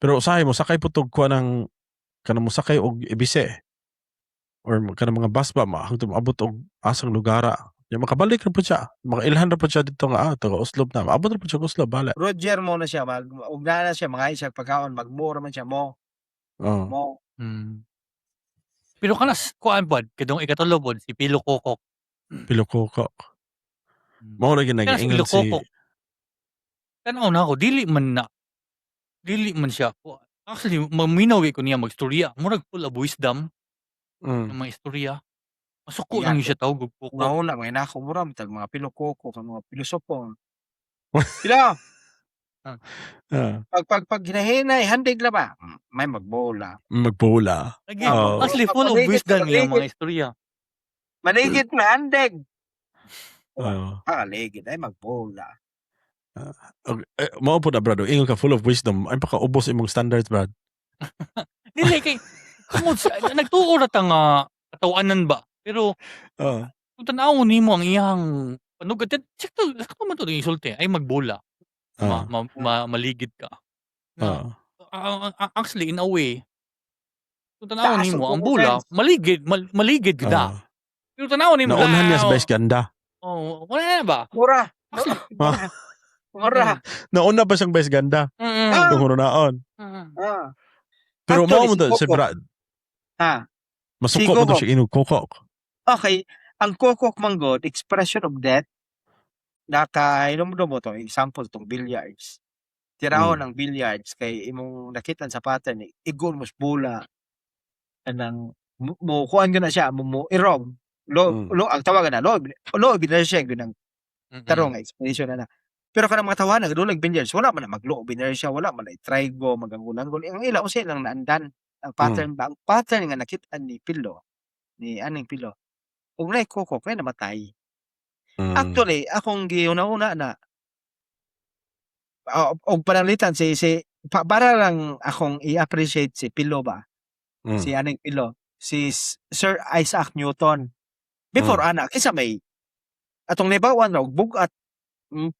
Pero usahay mo sakay pud tog kuha ng kanang mosakay og EBC or kanang mga bus ba, hangtod moabot og asang lugara. Ya makabalik ra pud siya. Makailhan ra pud siya dito nga taga Oslob na. Maabot ra pud siya og Oslob bala. Roger mo na siya, mag ug na siya mga siya pagkaon, magmura man siya mo. Mo. Pero kanas kuan pod kadtong ikatulo pod, si Pilo Kokok. Pilo Kokok. Mao ra gyud Kanas nag-ingon Pilo si Kokok. Tan-aw nako, dili man siya. Actually, maminaw ko niya magstorya. Murag full of wisdom ang mga istorya. Masuko lang yun siya tawag og Kokok. Nga una mga nako mura man tag mga pilokoko ka mga pilosopo. Pila. Pag hinahinay, handig la ba? May magbola. Magbola. Lagi, actually full of Maligit, wisdom iyang mga maligit. istorya. Maligit na handig. Ah, ligit ay magbola. Okay. Eh, mao po na, Brad. Ingon ka full of wisdom. Ay pakaubos imong standards, Brad. Dili kay tungod sa nagtuo ra ta nga katawanan ba. Pero kung tan-awon nimo ang iyang panugad, sakto sakto man to ning isulti ay magbola. Maligid ka. Nga, actually, in a way, kung tan-awon Taas nimo ang ang bola, common sense. maligid gud na. Pero tan-awon nimo, Naunhan niya sa Vice Ganda. Oh, wala na ba? Mura. Actually, Mura. Nauna pa siyang Vice Ganda. Kung naon. Pero Actually, mao mo si to si Kokok. Brad. Ha? Masuko Si mo to Kokok. siya inog Kokok. Okay. Ang kokok manggod, expression of death, nakainom mo to, example tong billiards. Tirahon ang billiards kay imong nakita sa pattern, igol mo sa bola. Anang mo kuan gyud na siya, mo irog. Lo, lo ang tawagan na lo, lo inertia gyud ang tarong nga explanation na na. Pero kanang mga tawanan nagdulag billiards, wala man na maglo inertia, wala man na trigo, maganggol-anggol. Ang ila usa lang naandan ang pattern ba? Ang pattern nga nakit-an ni Pilo, ni aning Pilo. Ug nay kokok nay namatay. Actually, akong giuna-una na og pananglitan si para lang akong i-appreciate si Pilo ba. Si aning Pilo, si Sir Isaac Newton. Before ana kinsa may atong nahibaw-an ra og bug-at,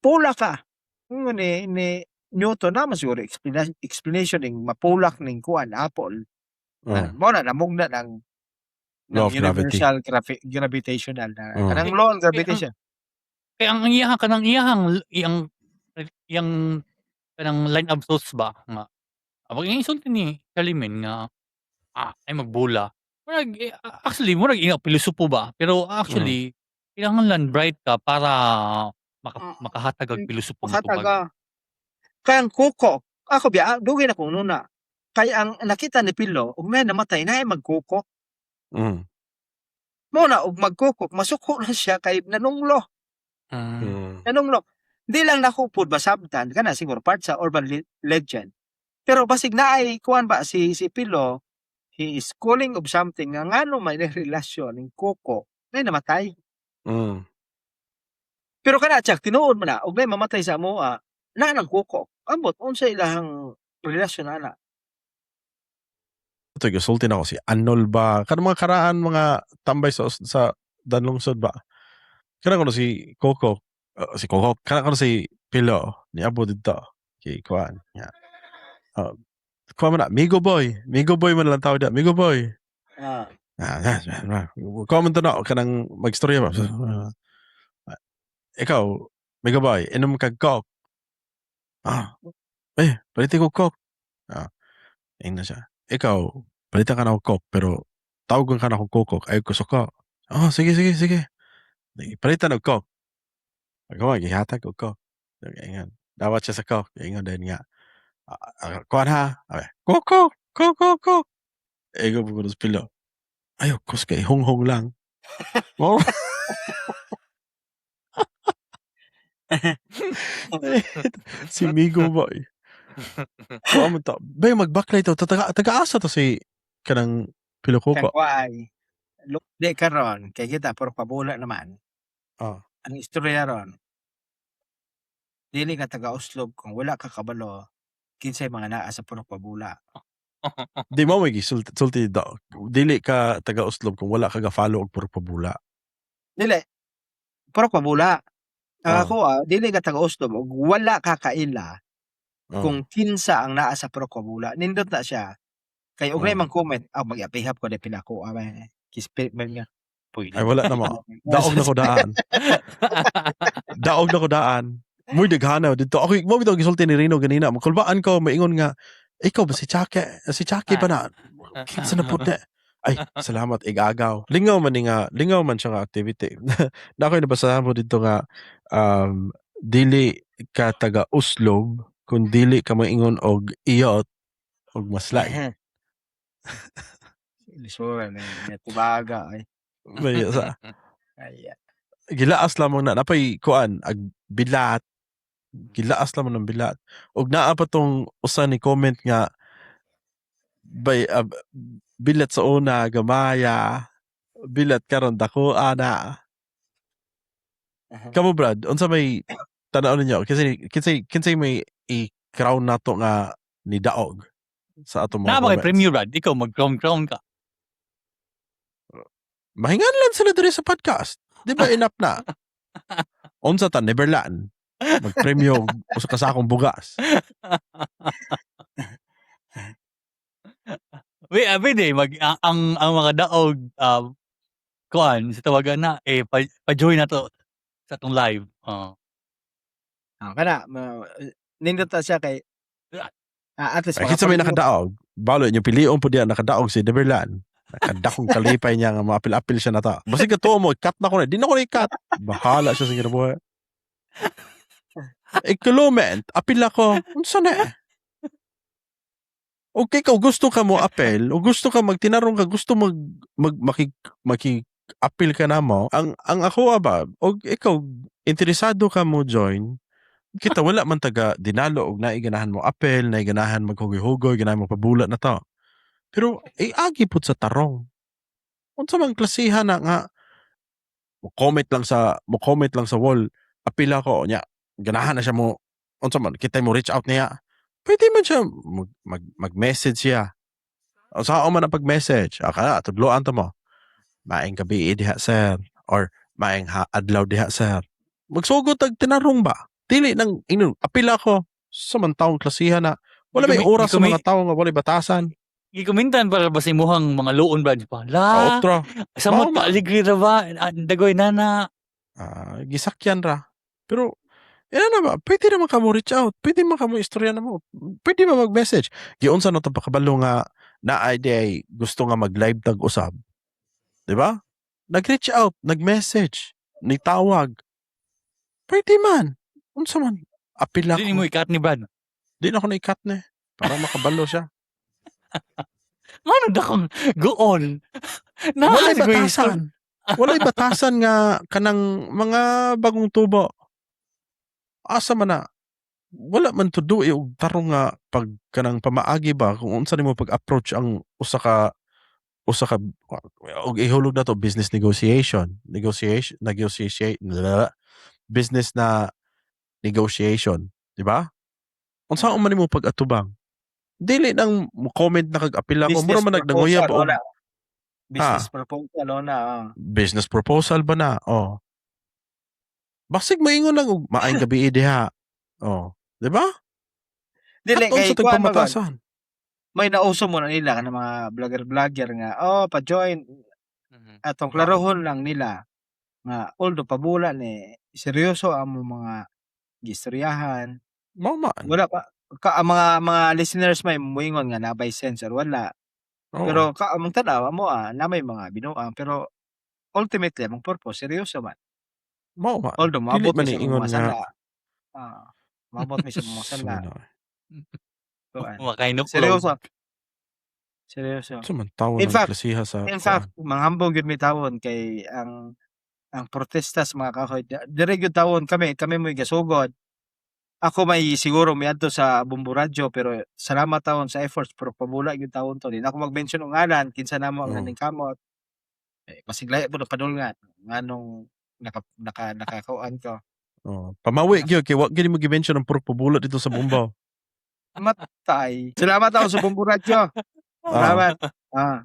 pula ka. Ingon ni Newton na man siguro explanation ning mapulak ning kuan apple. Oh. Mao na namugna ng Law of gravity. Universal gravitational na kanang law of Eh, gravitation. Kaya ang iyang kanang iyahang iyang iyang kanang line of thoughts ba nga ang isulti ni Charlemagne nga ay magbula. Murag eh, actually murag ina pilosopo ba, pero actually kinahanglan bright ka para makahatag og pilosopo nga tubag. Makataga. Kay ang kuko, ako biya, dugay na kong nuna. Kay ang nakita ni Pilo, ug may namatay na ay magkuko. Mao na og magkukok, masuko na siya kay nanunglo. Nanunglo. Di lang nako pud masabtan kana, siguro part sa urban legend. Pero basig naay kuan ba si Pilo, he is calling of something nga ngano may relasyon ning kuko na namatay. Pero kana tsak tinuod man na og may mamatay sa amoa, naa nang kuko. Ambot unsa ilahang relasyon ana? Ito, gisulti na ako si Anol ba? Kanang mga karaan, mga tambay sa Danlungsod ba? Kana kuno si Coco, si Coco, kana kuno si Pilo, niabot dito. Kay kuan. Ya. Kuan man na, Migo Boy. Migo Boy man lang tawag da. Migo Boy. Ah. Kuan man to na, kanang magstorya ba? Ikaw, Migo Boy, inom kag Coke. Eh, paliti ko Coke. Ingna siya. Ikaw, palitan ka na og Coke, pero tawagon ka na akong Coco, ayaw ko suka. Oh, sige, sige, sige. Palitan og Coke. Pagkawa, gihatag og Coke. Ingon, dawat siya sa Coke. Ingon din nga, "Kuan ha, ay, Coco, Coco, Coke." Ingon po ko sa Pilo. Ayaw, kus kay honghong lang. Oh. Si Migo Boy. Kuan man to. Bay, magbaklay to. Taga-asa to si kanang Pilo Kang Coco. kuay. Di karon kay kita puro pabula naman. Ang istorya ron, dili ka taga-Oslob kung wala ka kabalo kinsay mga naa sa Purok Pabula. Di mo may gisulti sulti do. Dili ka taga Oslob kung wala ka ga-follow og Purok Pabula. Dili. Purok Pabula. Ang ako dili ka taga-Oslob ug wala ka kaila kung kinsa ang naa sa Purok Pabula. Nindot na siya. Kay og man comment, mag-apihap ko di pinako ah, kispe man nga. Pwede. Ay, wala na mo. Daog na ko daan. Daog na ko daan. Muy daghana dito. Ako mo bitaw gisulti ni Rino ganina. Makulbaan ko maingon nga ikaw ba si Chucky? Si Chucky ba na? Kinsa na pud na? Ay, salamat igagaw. Lingaw man ni nga, lingaw man siya nga activity. Na ako'y nabasahan mo dito nga dili ka taga Oslob kung dili ka maingon og iyot og maslay. Lisura na nga tubaga ay. May sa Ay, gilaas lamang na napay kuan ag bilat, gilaas lamang ng bilat og naa pa tong usa ni comment nga bay bilat sa una gamaya, bilat karon dako ana. Kamo, Brad, unsa may tan-aw ninyo kasi kinsay may i-crown nato nga ni daog sa atong mga Naa ba kay comments? Premier, Brad? Ikaw mag crown crown ka. Mahingan lang sila diri sa podcast, di ba? Enough na. Unsa ta, Neverland, magpremyo og usa ka sakong bugas? We pwede mag ang mga daog kuan sa tawagan na eh pa-join na to sa atong live. Oh. Kana nindot na siya kay at least Ay, kinsa may makapremyo. Nakadaog, balo inyo pilion po diyan nakadaog si Neverland. Nakadakong kalipay niya nga maapil-apil siya na ta. Basig katuo mo, cut na ko na. Di na ko na i-cut. Bahala siya sa kinabuhi. Ikuloment, apil ako. Unsa na eh? Okay ka, gusto ka mo apel, o gusto ka magtinarong ka, gusto mag, mag maki, maki apil ka na mo, ang ako ba, o ikaw, interesado ka mo join, kita wala man taga dinalo og naiganahan mo apel, naiganahan maghugoy-hugoy, ganahan mo pabula na to. Pero eh, agi pud sa tarong. Unsa man klasihan na nga mo comment lang sa wall, apil ako nya, ganahan na siya mo unsa man kita mo reach out niya. Pwede man siya mag, mag-message siya. Unsa man ang pag-message? Ah, kana tudloan ta mo. "Maayong gabi diha, sir," or "Maayong adlaw diha, sir." Magsugod tag tinarong ba? Dili nang ingnon, apil ako sa man taong klasihan na wala may oras sa mga tawo nga walay batasan. Gikomentan para ba sa imuhang mga luon, Brad, pa? La, Otro. samot Mao ka aligri ra ba? Ah, dagoy nana. Ah, gisakyan ra. Pero ina na ba, pwede naman ka mo reach out, pwede man ka mo istorya na mo, pwede ba mag-message. Giunsa na to pakabalo nga na ay ay gusto nga mag-live tag usab. Di ba? Nag-reach out, nag-message, nitawag. Pwede man. Unsa man? Apil Di mo ako. ikat ni Brad. Di na ako na-ikat na eh. Para makabalo siya. Ngano da kang goon? Naa Walay siguro yung batasan. Walay batasan nga kanang mga bagong tubo. Asa man na? Wala man to do eh, og tarong nga pag kanang pamaagi ba kung unsa nimo pag-approach ang usa ka og ihulog na to business negotiation negotiation negotiation business na negotiation, di ba? Unsa man nimo pag-atubang, dili nang mo comment na kag apil ako, mura Business man nagnanguyab proposal og wala. Business proposal na, ah. Business proposal ba na, oh. Basig maingon lang og "Maayong gabii diha," oh, di ba? Dili Katon kay sa kuan man gud. tagpamatasan. May nauso mo na nila kanang mga vlogger-vlogger nga, "Oh, pa-join." Atong klarohon lang nila nga although pabula ni seryoso among mga giistoryahan. Mao man. Wala pa ka ang mga listeners may moingon nga naa bay sense or wala. Oo. Pero ka among tan-aw amoa na may mga binuang, pero ultimately among purpose seryoso man. Mao man. Although Dili moabot man mi sa iingon mga nga sala. Ah, moabot mi sa mga sala. Sumina. Kuan. Makainok. Seryoso. Seryoso. Unsa man tawo In ng fact klasiha sa in kuan. fact, manghambog gyud mi tawon kay ang protesta sa mga kahoy diri gyud tawon kami, kami mo'y gasugod. Ako may siguro miadto sa Bombo Radyo, pero salamat tawon sa efforts, pero pabula gyud tawon to. Di na ako mag-mention og ngalan kinsa namo ang naningkamot. Eh, basig lahi pud ang padulngan nganong naka naka nakakuan ko. Oh, pamawi gyud kay wa gyud nimo gi-mention ang purok pabula dito sa Bombo. Matay. Salamat ako sa Bombo Radyo. Salamat. Ah.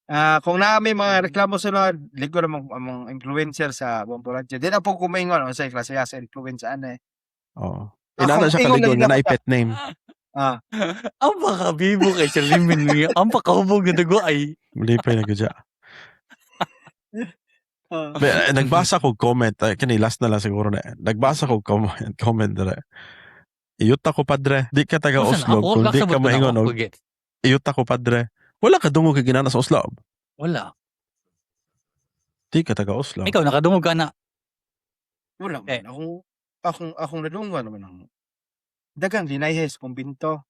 Ah, kung naa may mga reklamo sunod, ligo ra among among influencer sa Bombo Radyo. Di na po ko maingon unsay klase sa influence ane. Oo. Akong Inana siya ingon kaligon na nga naay pet name. Ah. Ang pakabibo kay Sir Limin niya. Ang pakahubog na dugo ay. Malipay na gyud siya. Ah. Be, eh, nagbasa ko comment, ay, kani last na lang siguro na. Nagbasa ko comment dire. "Iyuta ko, padre." Di ka taga Unsa na Oslob ako? kung di Laksa ka ba maingon na og ako get? "Iyuta ko, padre." Wala ka dungog kay ginana sa Oslob. Wala. Di ka taga Oslob. Ikaw nakadungog ka na. Wala Eh. man akong nadunggan naman ang daghang linayhay sa kumbinto.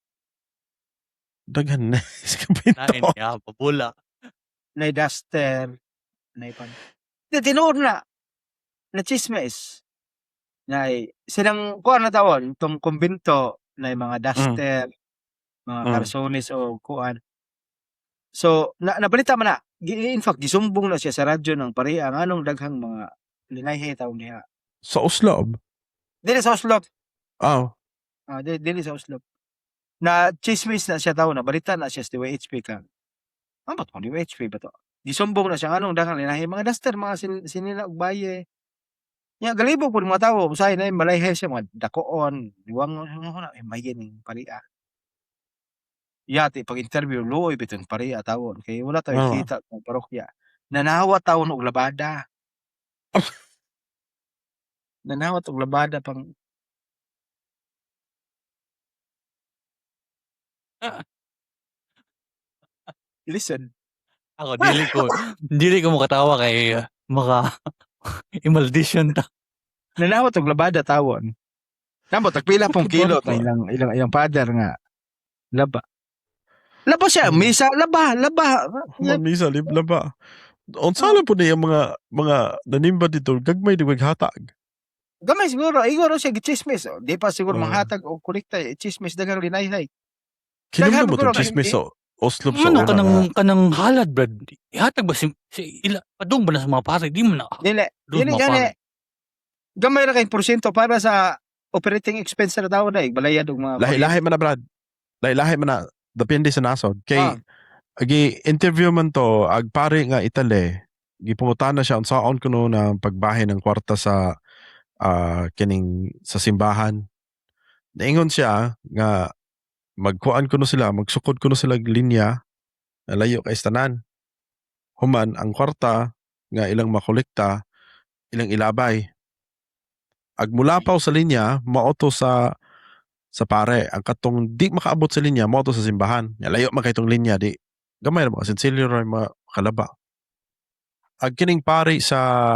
Daghan na sa kumbinto. Lain ya, pabula. Nay duster, nay pan. Di tinuod na. Na chismis. Nay silang kuan na tawon tong kumbinto nay mga duster, mga karsones o kuan. So na nabalita man na. In fact, gisumbong na siya sa radyo ng pareha nganong daghang mga linayhay tawon diha. Sa Oslob. Dili sa Oslob. Oh. Ah, dili sa Oslob. Na chismis na siya tawon, nabalita na siya sa DYHP ka. Ano ba to? DYHP ba to? Gisumbong na siya nganong daghang linayhay mga duster, mga sinila og baye. Nya galibog pud mga tawo, usahay na malayhay siya mga dakoon, liwangon na eh, may gining paria. Yati pag interview luoy bitong paria tawon kay wala tayo kita sa parokya. Nanawat tawon og labada. Nanawat og labada pang Listen. Ako dili ko makatawa kay maka i-maldition ta. Nanawat og labada tawon. Namo tagpila pong kilo Bakit ta ilang ilang ilang father nga laba. Laba siya, misa, laba, laba. Mamisa lib ba. Unsa lang po ni ang mga nanimba dito gagmay di hatag. Gamay siguro, igoro siya gichismis. Di pa siguro manghatag og kolekta, eh, chismis daghang linayhay. Kinumdum Daghan mo siguro tong chismis sa Oslob sa Ano una kanang nga. kanang halad, Brad? Ihatag ba si ila padung ba na sa mga pare? Di man na. Dili, Doon dili mga gani. pare. Gamay ra kay porsyento para sa operating expense na tao na balayad og mga Lahi-lahi man na, Brad. Lahi-lahi man na depende sa nasod. Kay gi interview man to ag pare nga Italy, gipangutana siya unsaon kuno na pagbahin ng kwarta sa kining sa simbahan. Naingon siya nga Magkuan kuno sila, magsukod kuno sila og linya na layo kay tanan. Human ang kwarta nga ilang makolekta, ilang ilabay. Ag mulapaw sa linya, mao to sa pare. Ang katong di makaabot sa linya, mao to sa simbahan. Nya layo man kay tong linya, di gamay ra ba sinsilyo ra makalaba. Ag kining pare sa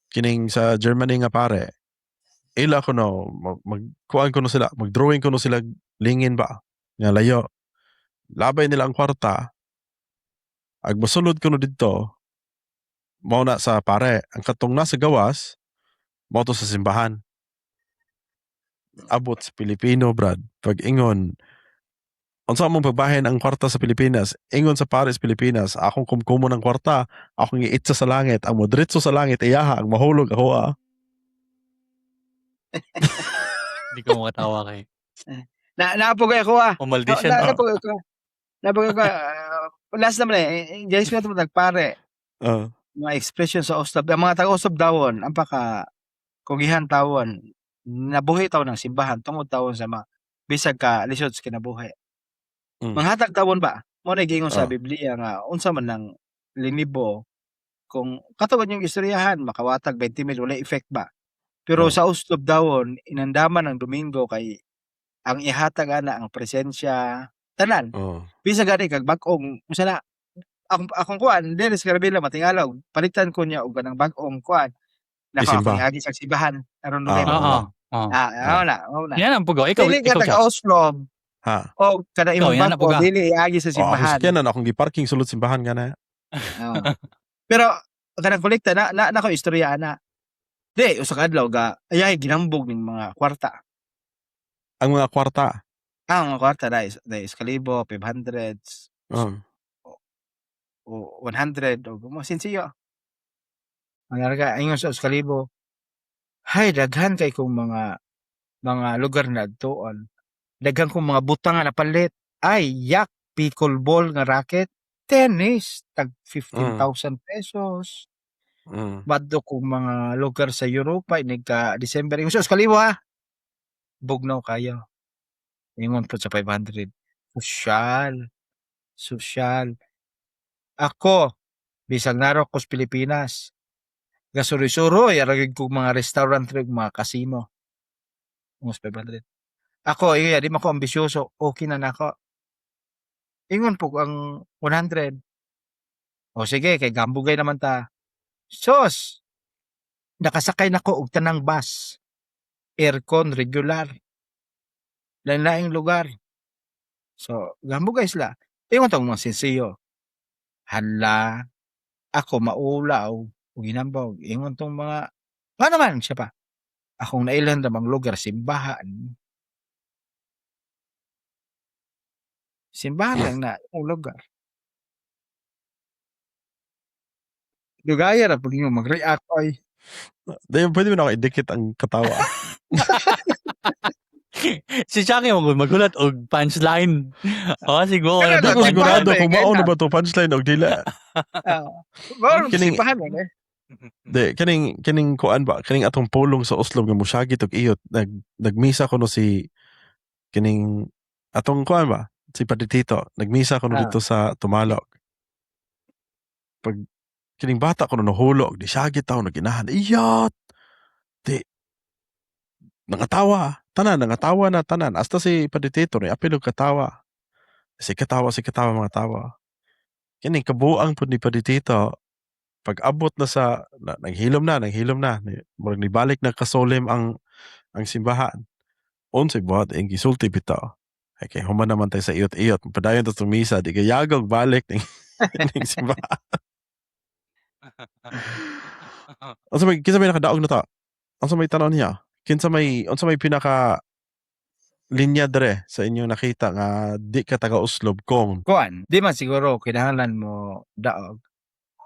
kining sa Germany nga pare, ila kuno magkuan kuno sila, mag-drawing kuno sila lingin ba nga layo. Labay nila ang kwarta. Ag mosulod kuno didto, mao na sa pare. Ang katong nasa gawas, mao to sa simbahan. Abot sa Pilipino, Brad. Pag ingon, unsa mong pagbahin ang kwarta sa Pilipinas? Ingon sa pare sa Pilipinas, akong kumkumon ang kwarta, akong iitsa sa langit, ang modritso sa langit, iyaha, ang mahulog ako ah. Hindi ko makatawa kay. Na naapugay ako ah. Mamaldisyon. Na, naapugay ko. Naapugay ko. Last naman eh, guys, ko nagpare. Mga expression sa Oslob. Ang mga taga-Oslob dawon, ang paka kugihan tawon, nabuhi tawon ng simbahan tungod tawon sa mga bisag ka lisod sa kinabuhi. Manghatag tawon ba? Mo na giingon sa Biblia nga unsa man nang linibo kung katawad yung istoryahan makawatag 20 mil, wala effect ba. Pero sa Oslob dawon inandaman ang Domingo kay ang ihatag ana ang presensya tanan. Bisag gani kag bag-ong unsa na akong kuan diri sa Carabela matingala og palitan ko niya og kanang bag-ong kuan. Nako Isimba. akong iagi sa simbahan aron dunay Oo. Oo. Ah, mao na, mao na. Yan ang pugo. Ikaw, Dili ka ikaw taga siya. Oslob. Ha. O kada Ikaw, imong yan na bag-o puga. dili iagi sa Oh, akong simbahan. sakyanan, akong giparking sulod simbahan nga na. Oo. Pero kanang kolekta na na nako istorya ana. Di usa ka adlaw ga ayay ginambog ning mga kwarta. Ang mga kwarta. Ah, ang mga kwarta dai dai iskalibo, 500 o 100 o mo sinsiyo. Ang larga ingon sa uskalibo. Hay, daghan kay kong mga lugar na adtuon. Daghan kong mga butang nga napalit. Ay, yak, pickleball nga racket, tennis, tag 15,000 pesos. Madto kong mga lugar sa Europa inig ka December. Ingon sa uskalibo ha. Bugnaw kayo. Ingon po sa 500. Sosyal. Sosyal. Ako, bisag naro ko sa Pilipinas. Gasuroy-suroy, aragig kong mga restaurant ug mga casino. Ingon sa 500. Ako, iya, di man ko ambisyoso. Okay na nako. Ingon po ko ang 100. O sige, kay gambugay naman ta. Sos! Nakasakay nako og tanang bus. Aircon, regular. Lain-laing lugar. So, gambugay sila. Ingon tong mga sinsiyo. Hala, ako maulaw ug hinambog. Ingon tong mga, nga naman siya pa. Akong nailhan ramang lugar, simbahan. Simbahan lang na ang lugar. Dugaya ra pud ninyo mag-react oy. Di, pwede mo na ako idikit ang katawa. Si Chucky mo maghulat og punchline. Oh, siguro. Pero Di ko Simbahan sigurado ba eh, kung mao na kailan? ba to punchline o dila. Mao simbahan man eh. Di, kining kuan ba, kining atong pulong sa Oslob nga mosyagit og iyot, nagmisa kuno si kining atong kuan ba, si Padre Tito, nagmisa kuno dito sa Tumalog. Pag kining bata kuno nahulog, di syagit taw naginahan, iyot. Di nangatawa, tanan nangatawa na tanan. Hasta si Padre Tito ni apil og katawa. Si katawa, si katawa mga tawa. Kining kabuang pud ni Padre Tito, pag abot na sa na, naghilom na, naghilom na, ni, murag nibalik na kasolim ang simbahan. Unsay buhat ing gisulti bitaw. Ay kay human naman tayo sa iyot-iyot, padayon ta misa, di gayagog balik ning simbahan. Unsa may kinsa may nakadaog na ta? Unsa may tan-aw niya? Kinsa may unsa may pinaka linya dere sa inyong nakita nga di ka taga Oslob kung Kuan, di man siguro kinahanglan mo daog.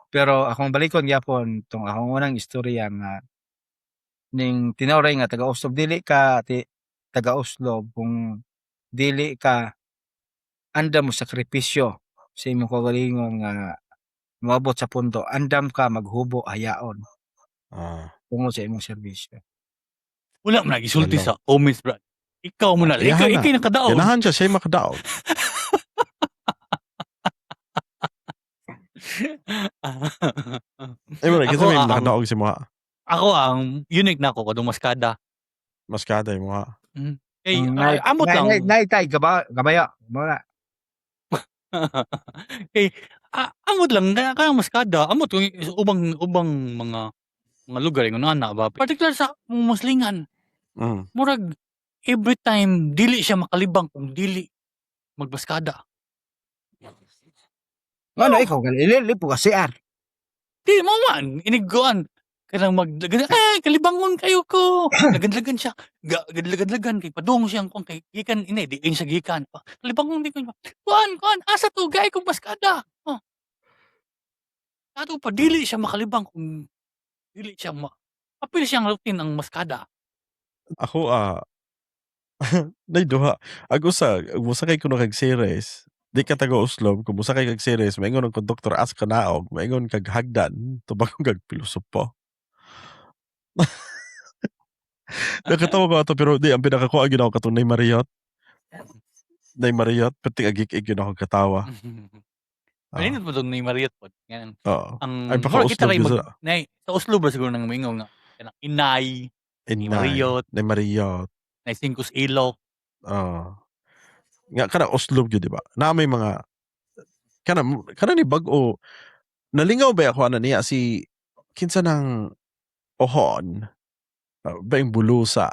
Pero akong balikon gyapon tong akong unang istorya nga ning tinuray nga taga Oslob, dili ka taga Oslob kung dili ka andam mo sakripisyo sa imong kaugalingon nga moabot sa punto, andam ka maghubo hayaon tungod sa imong serbisyo. Wala man nagisulti Hello. sa Omis, bro. Ikaw mo na. Iyahan Ikaw, na. ikaw yung nakadaog. Ganahan siya, siya makadaog. Eh, wala, Ako, kasi may ah, ang- nakadaog si Moha. Ako ang unique na ako kadong maskada. Maskada yung Moha. Kay Mm, ay, amot lang. Nay tay gaba gabaya. Mao na. Kay amot lang kaya, kaya maskada. Amot kung ubang ubang mga lugar ingon ana ba. Particular sa muslingan. Murag every time dili siya makalibang kung dili magmaskada. Ngano ikaw gali lipo ka CR. Di mo man iniggoan kanang mag ay kalibangon kayo ko. Lagan-lagan siya. Gadlagan-lagan kay padung siyang kung kay gikan ini di siya gikan pa. Kalibangon di ko. Kuan kuan asa to gay kong maskada. Oh. Ato pa dili siya makalibang kung dili siya ma apil siyang routine ang maskada. Ako, nay duha. Ag usa, musakay ko kag series. Di ka taga Oslob, kung musakay kag series, maingon ang konduktor as ka naog, maingon kag hagdan, tubagong kag pilosopo. Nakatawa ko ato pero di ang pinakakuha gyud ako katong nay Marriott. Nay Marriott, pati agik-ig gyud ako katawa. Ah. Ano pa ni Marriott pod. Yan. Oo. Ang Ay baka murag kita Oslob ray gyud mag sa nay, sa Oslo ba siguro nang moingon nga kanang inay, ni Inay, Marriott, nay Marriott. nay Singkos Ilok. Oo. Nga kana Oslob gyud, di ba? Na may mga kana kana ni bag-o nalingaw ba ako ana niya si kinsa nang ohon ba yung bulusa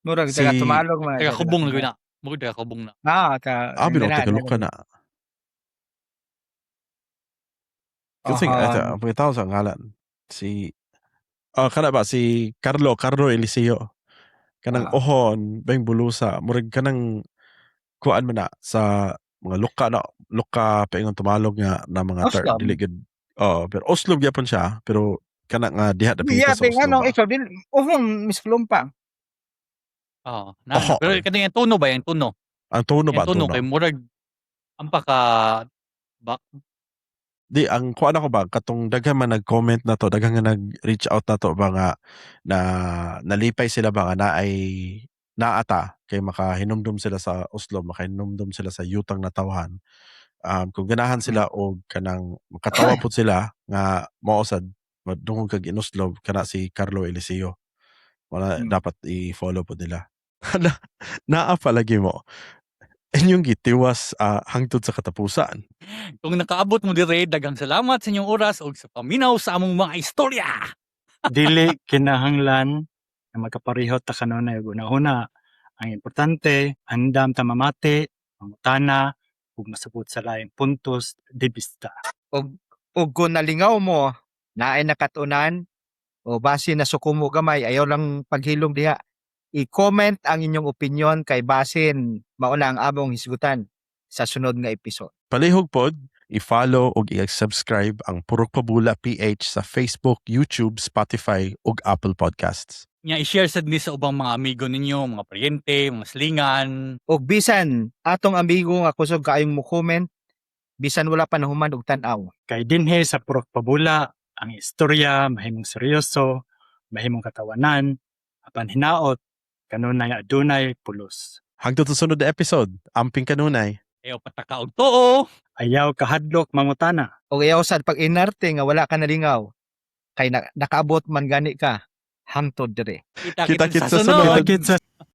Murag si taga Tumalog man. Taga Kubong na na. Murag taga Kubong na. Ah, ta ah bitaw na, Tagalog ka na kasi Ohon. ito ang pagkatao sa ngalan si kana ba si Carlo Carlo Eliseo kanang ohon ba yung bulusa murag kanang kuan man na sa mga luka na luka paingon Tumalog nga na mga ter Oslob. dili gud, oh, pero Oslob gyapon siya pero kana nga diha dapita Iya, sa Oslob ngano ba. ikaw dili ohon Miss Klumpang. Oo. Na, pero Ohon. kaning ang tono ba yung tono? Ang tono ba Yung tono tono kay murag ang paka ba Di ang kuan ako ba katong daghan man nag-comment na to, daghan nga nag-reach out na to ba nga na nalipay sila ba nga naay naata kay makahinumdum sila sa Oslo, makahinumdum sila sa yutang natawhan. Kung ganahan sila og kanang makatawa pud sila nga mao sad madungog kag inuslob kana si Carlo Eliseo. Wala dapat i-follow pud nila. Na, naa palagi mo. Inyong gitiwas hangtod sa katapusan. Kung nakaabot mo dire, daghang salamat sa inyong oras ug sa paminaw sa among mga istorya. Dili kinahanglan na magkapareho ta kanunay og una-una. Ang importante, andam ta mamati, mangutana, ug masabot sa laing puntos de vista. Og og kung nalingaw mo, naay nakatunan o base na suko mo gamay, ayaw lang paghilom diha. I-comment ang inyong opinion kay basin mauna ang among hisgutan sa sunod nga episode. Palihog pod, i-follow ug i-subscribe ang Purok Pabula PH sa Facebook, YouTube, Spotify ug Apple Podcasts. Nya i-share sad ni sa ubang mga amigo ninyo, mga paryente, mga slingan. Og bisan atong amigo nga kusog kaayong mo comment, bisan wala pa nahuman og tan-aw. Kay dinhi sa Purok Pabula, ang istorya mahimong seryoso, mahimong katawanan, apan hinaot kanunay adunay pulos. Hangtod sa sunod na episode, amping kanunay. Ayaw pataka og tuo. Ayaw kahadlok mangutana. Og ayaw sad pag inarte nga wala ka nalingaw kay nakaabot man gani ka hangtod dire. Kita-kita Kita-kits sa sa sunod. sunod. Kita-kits sa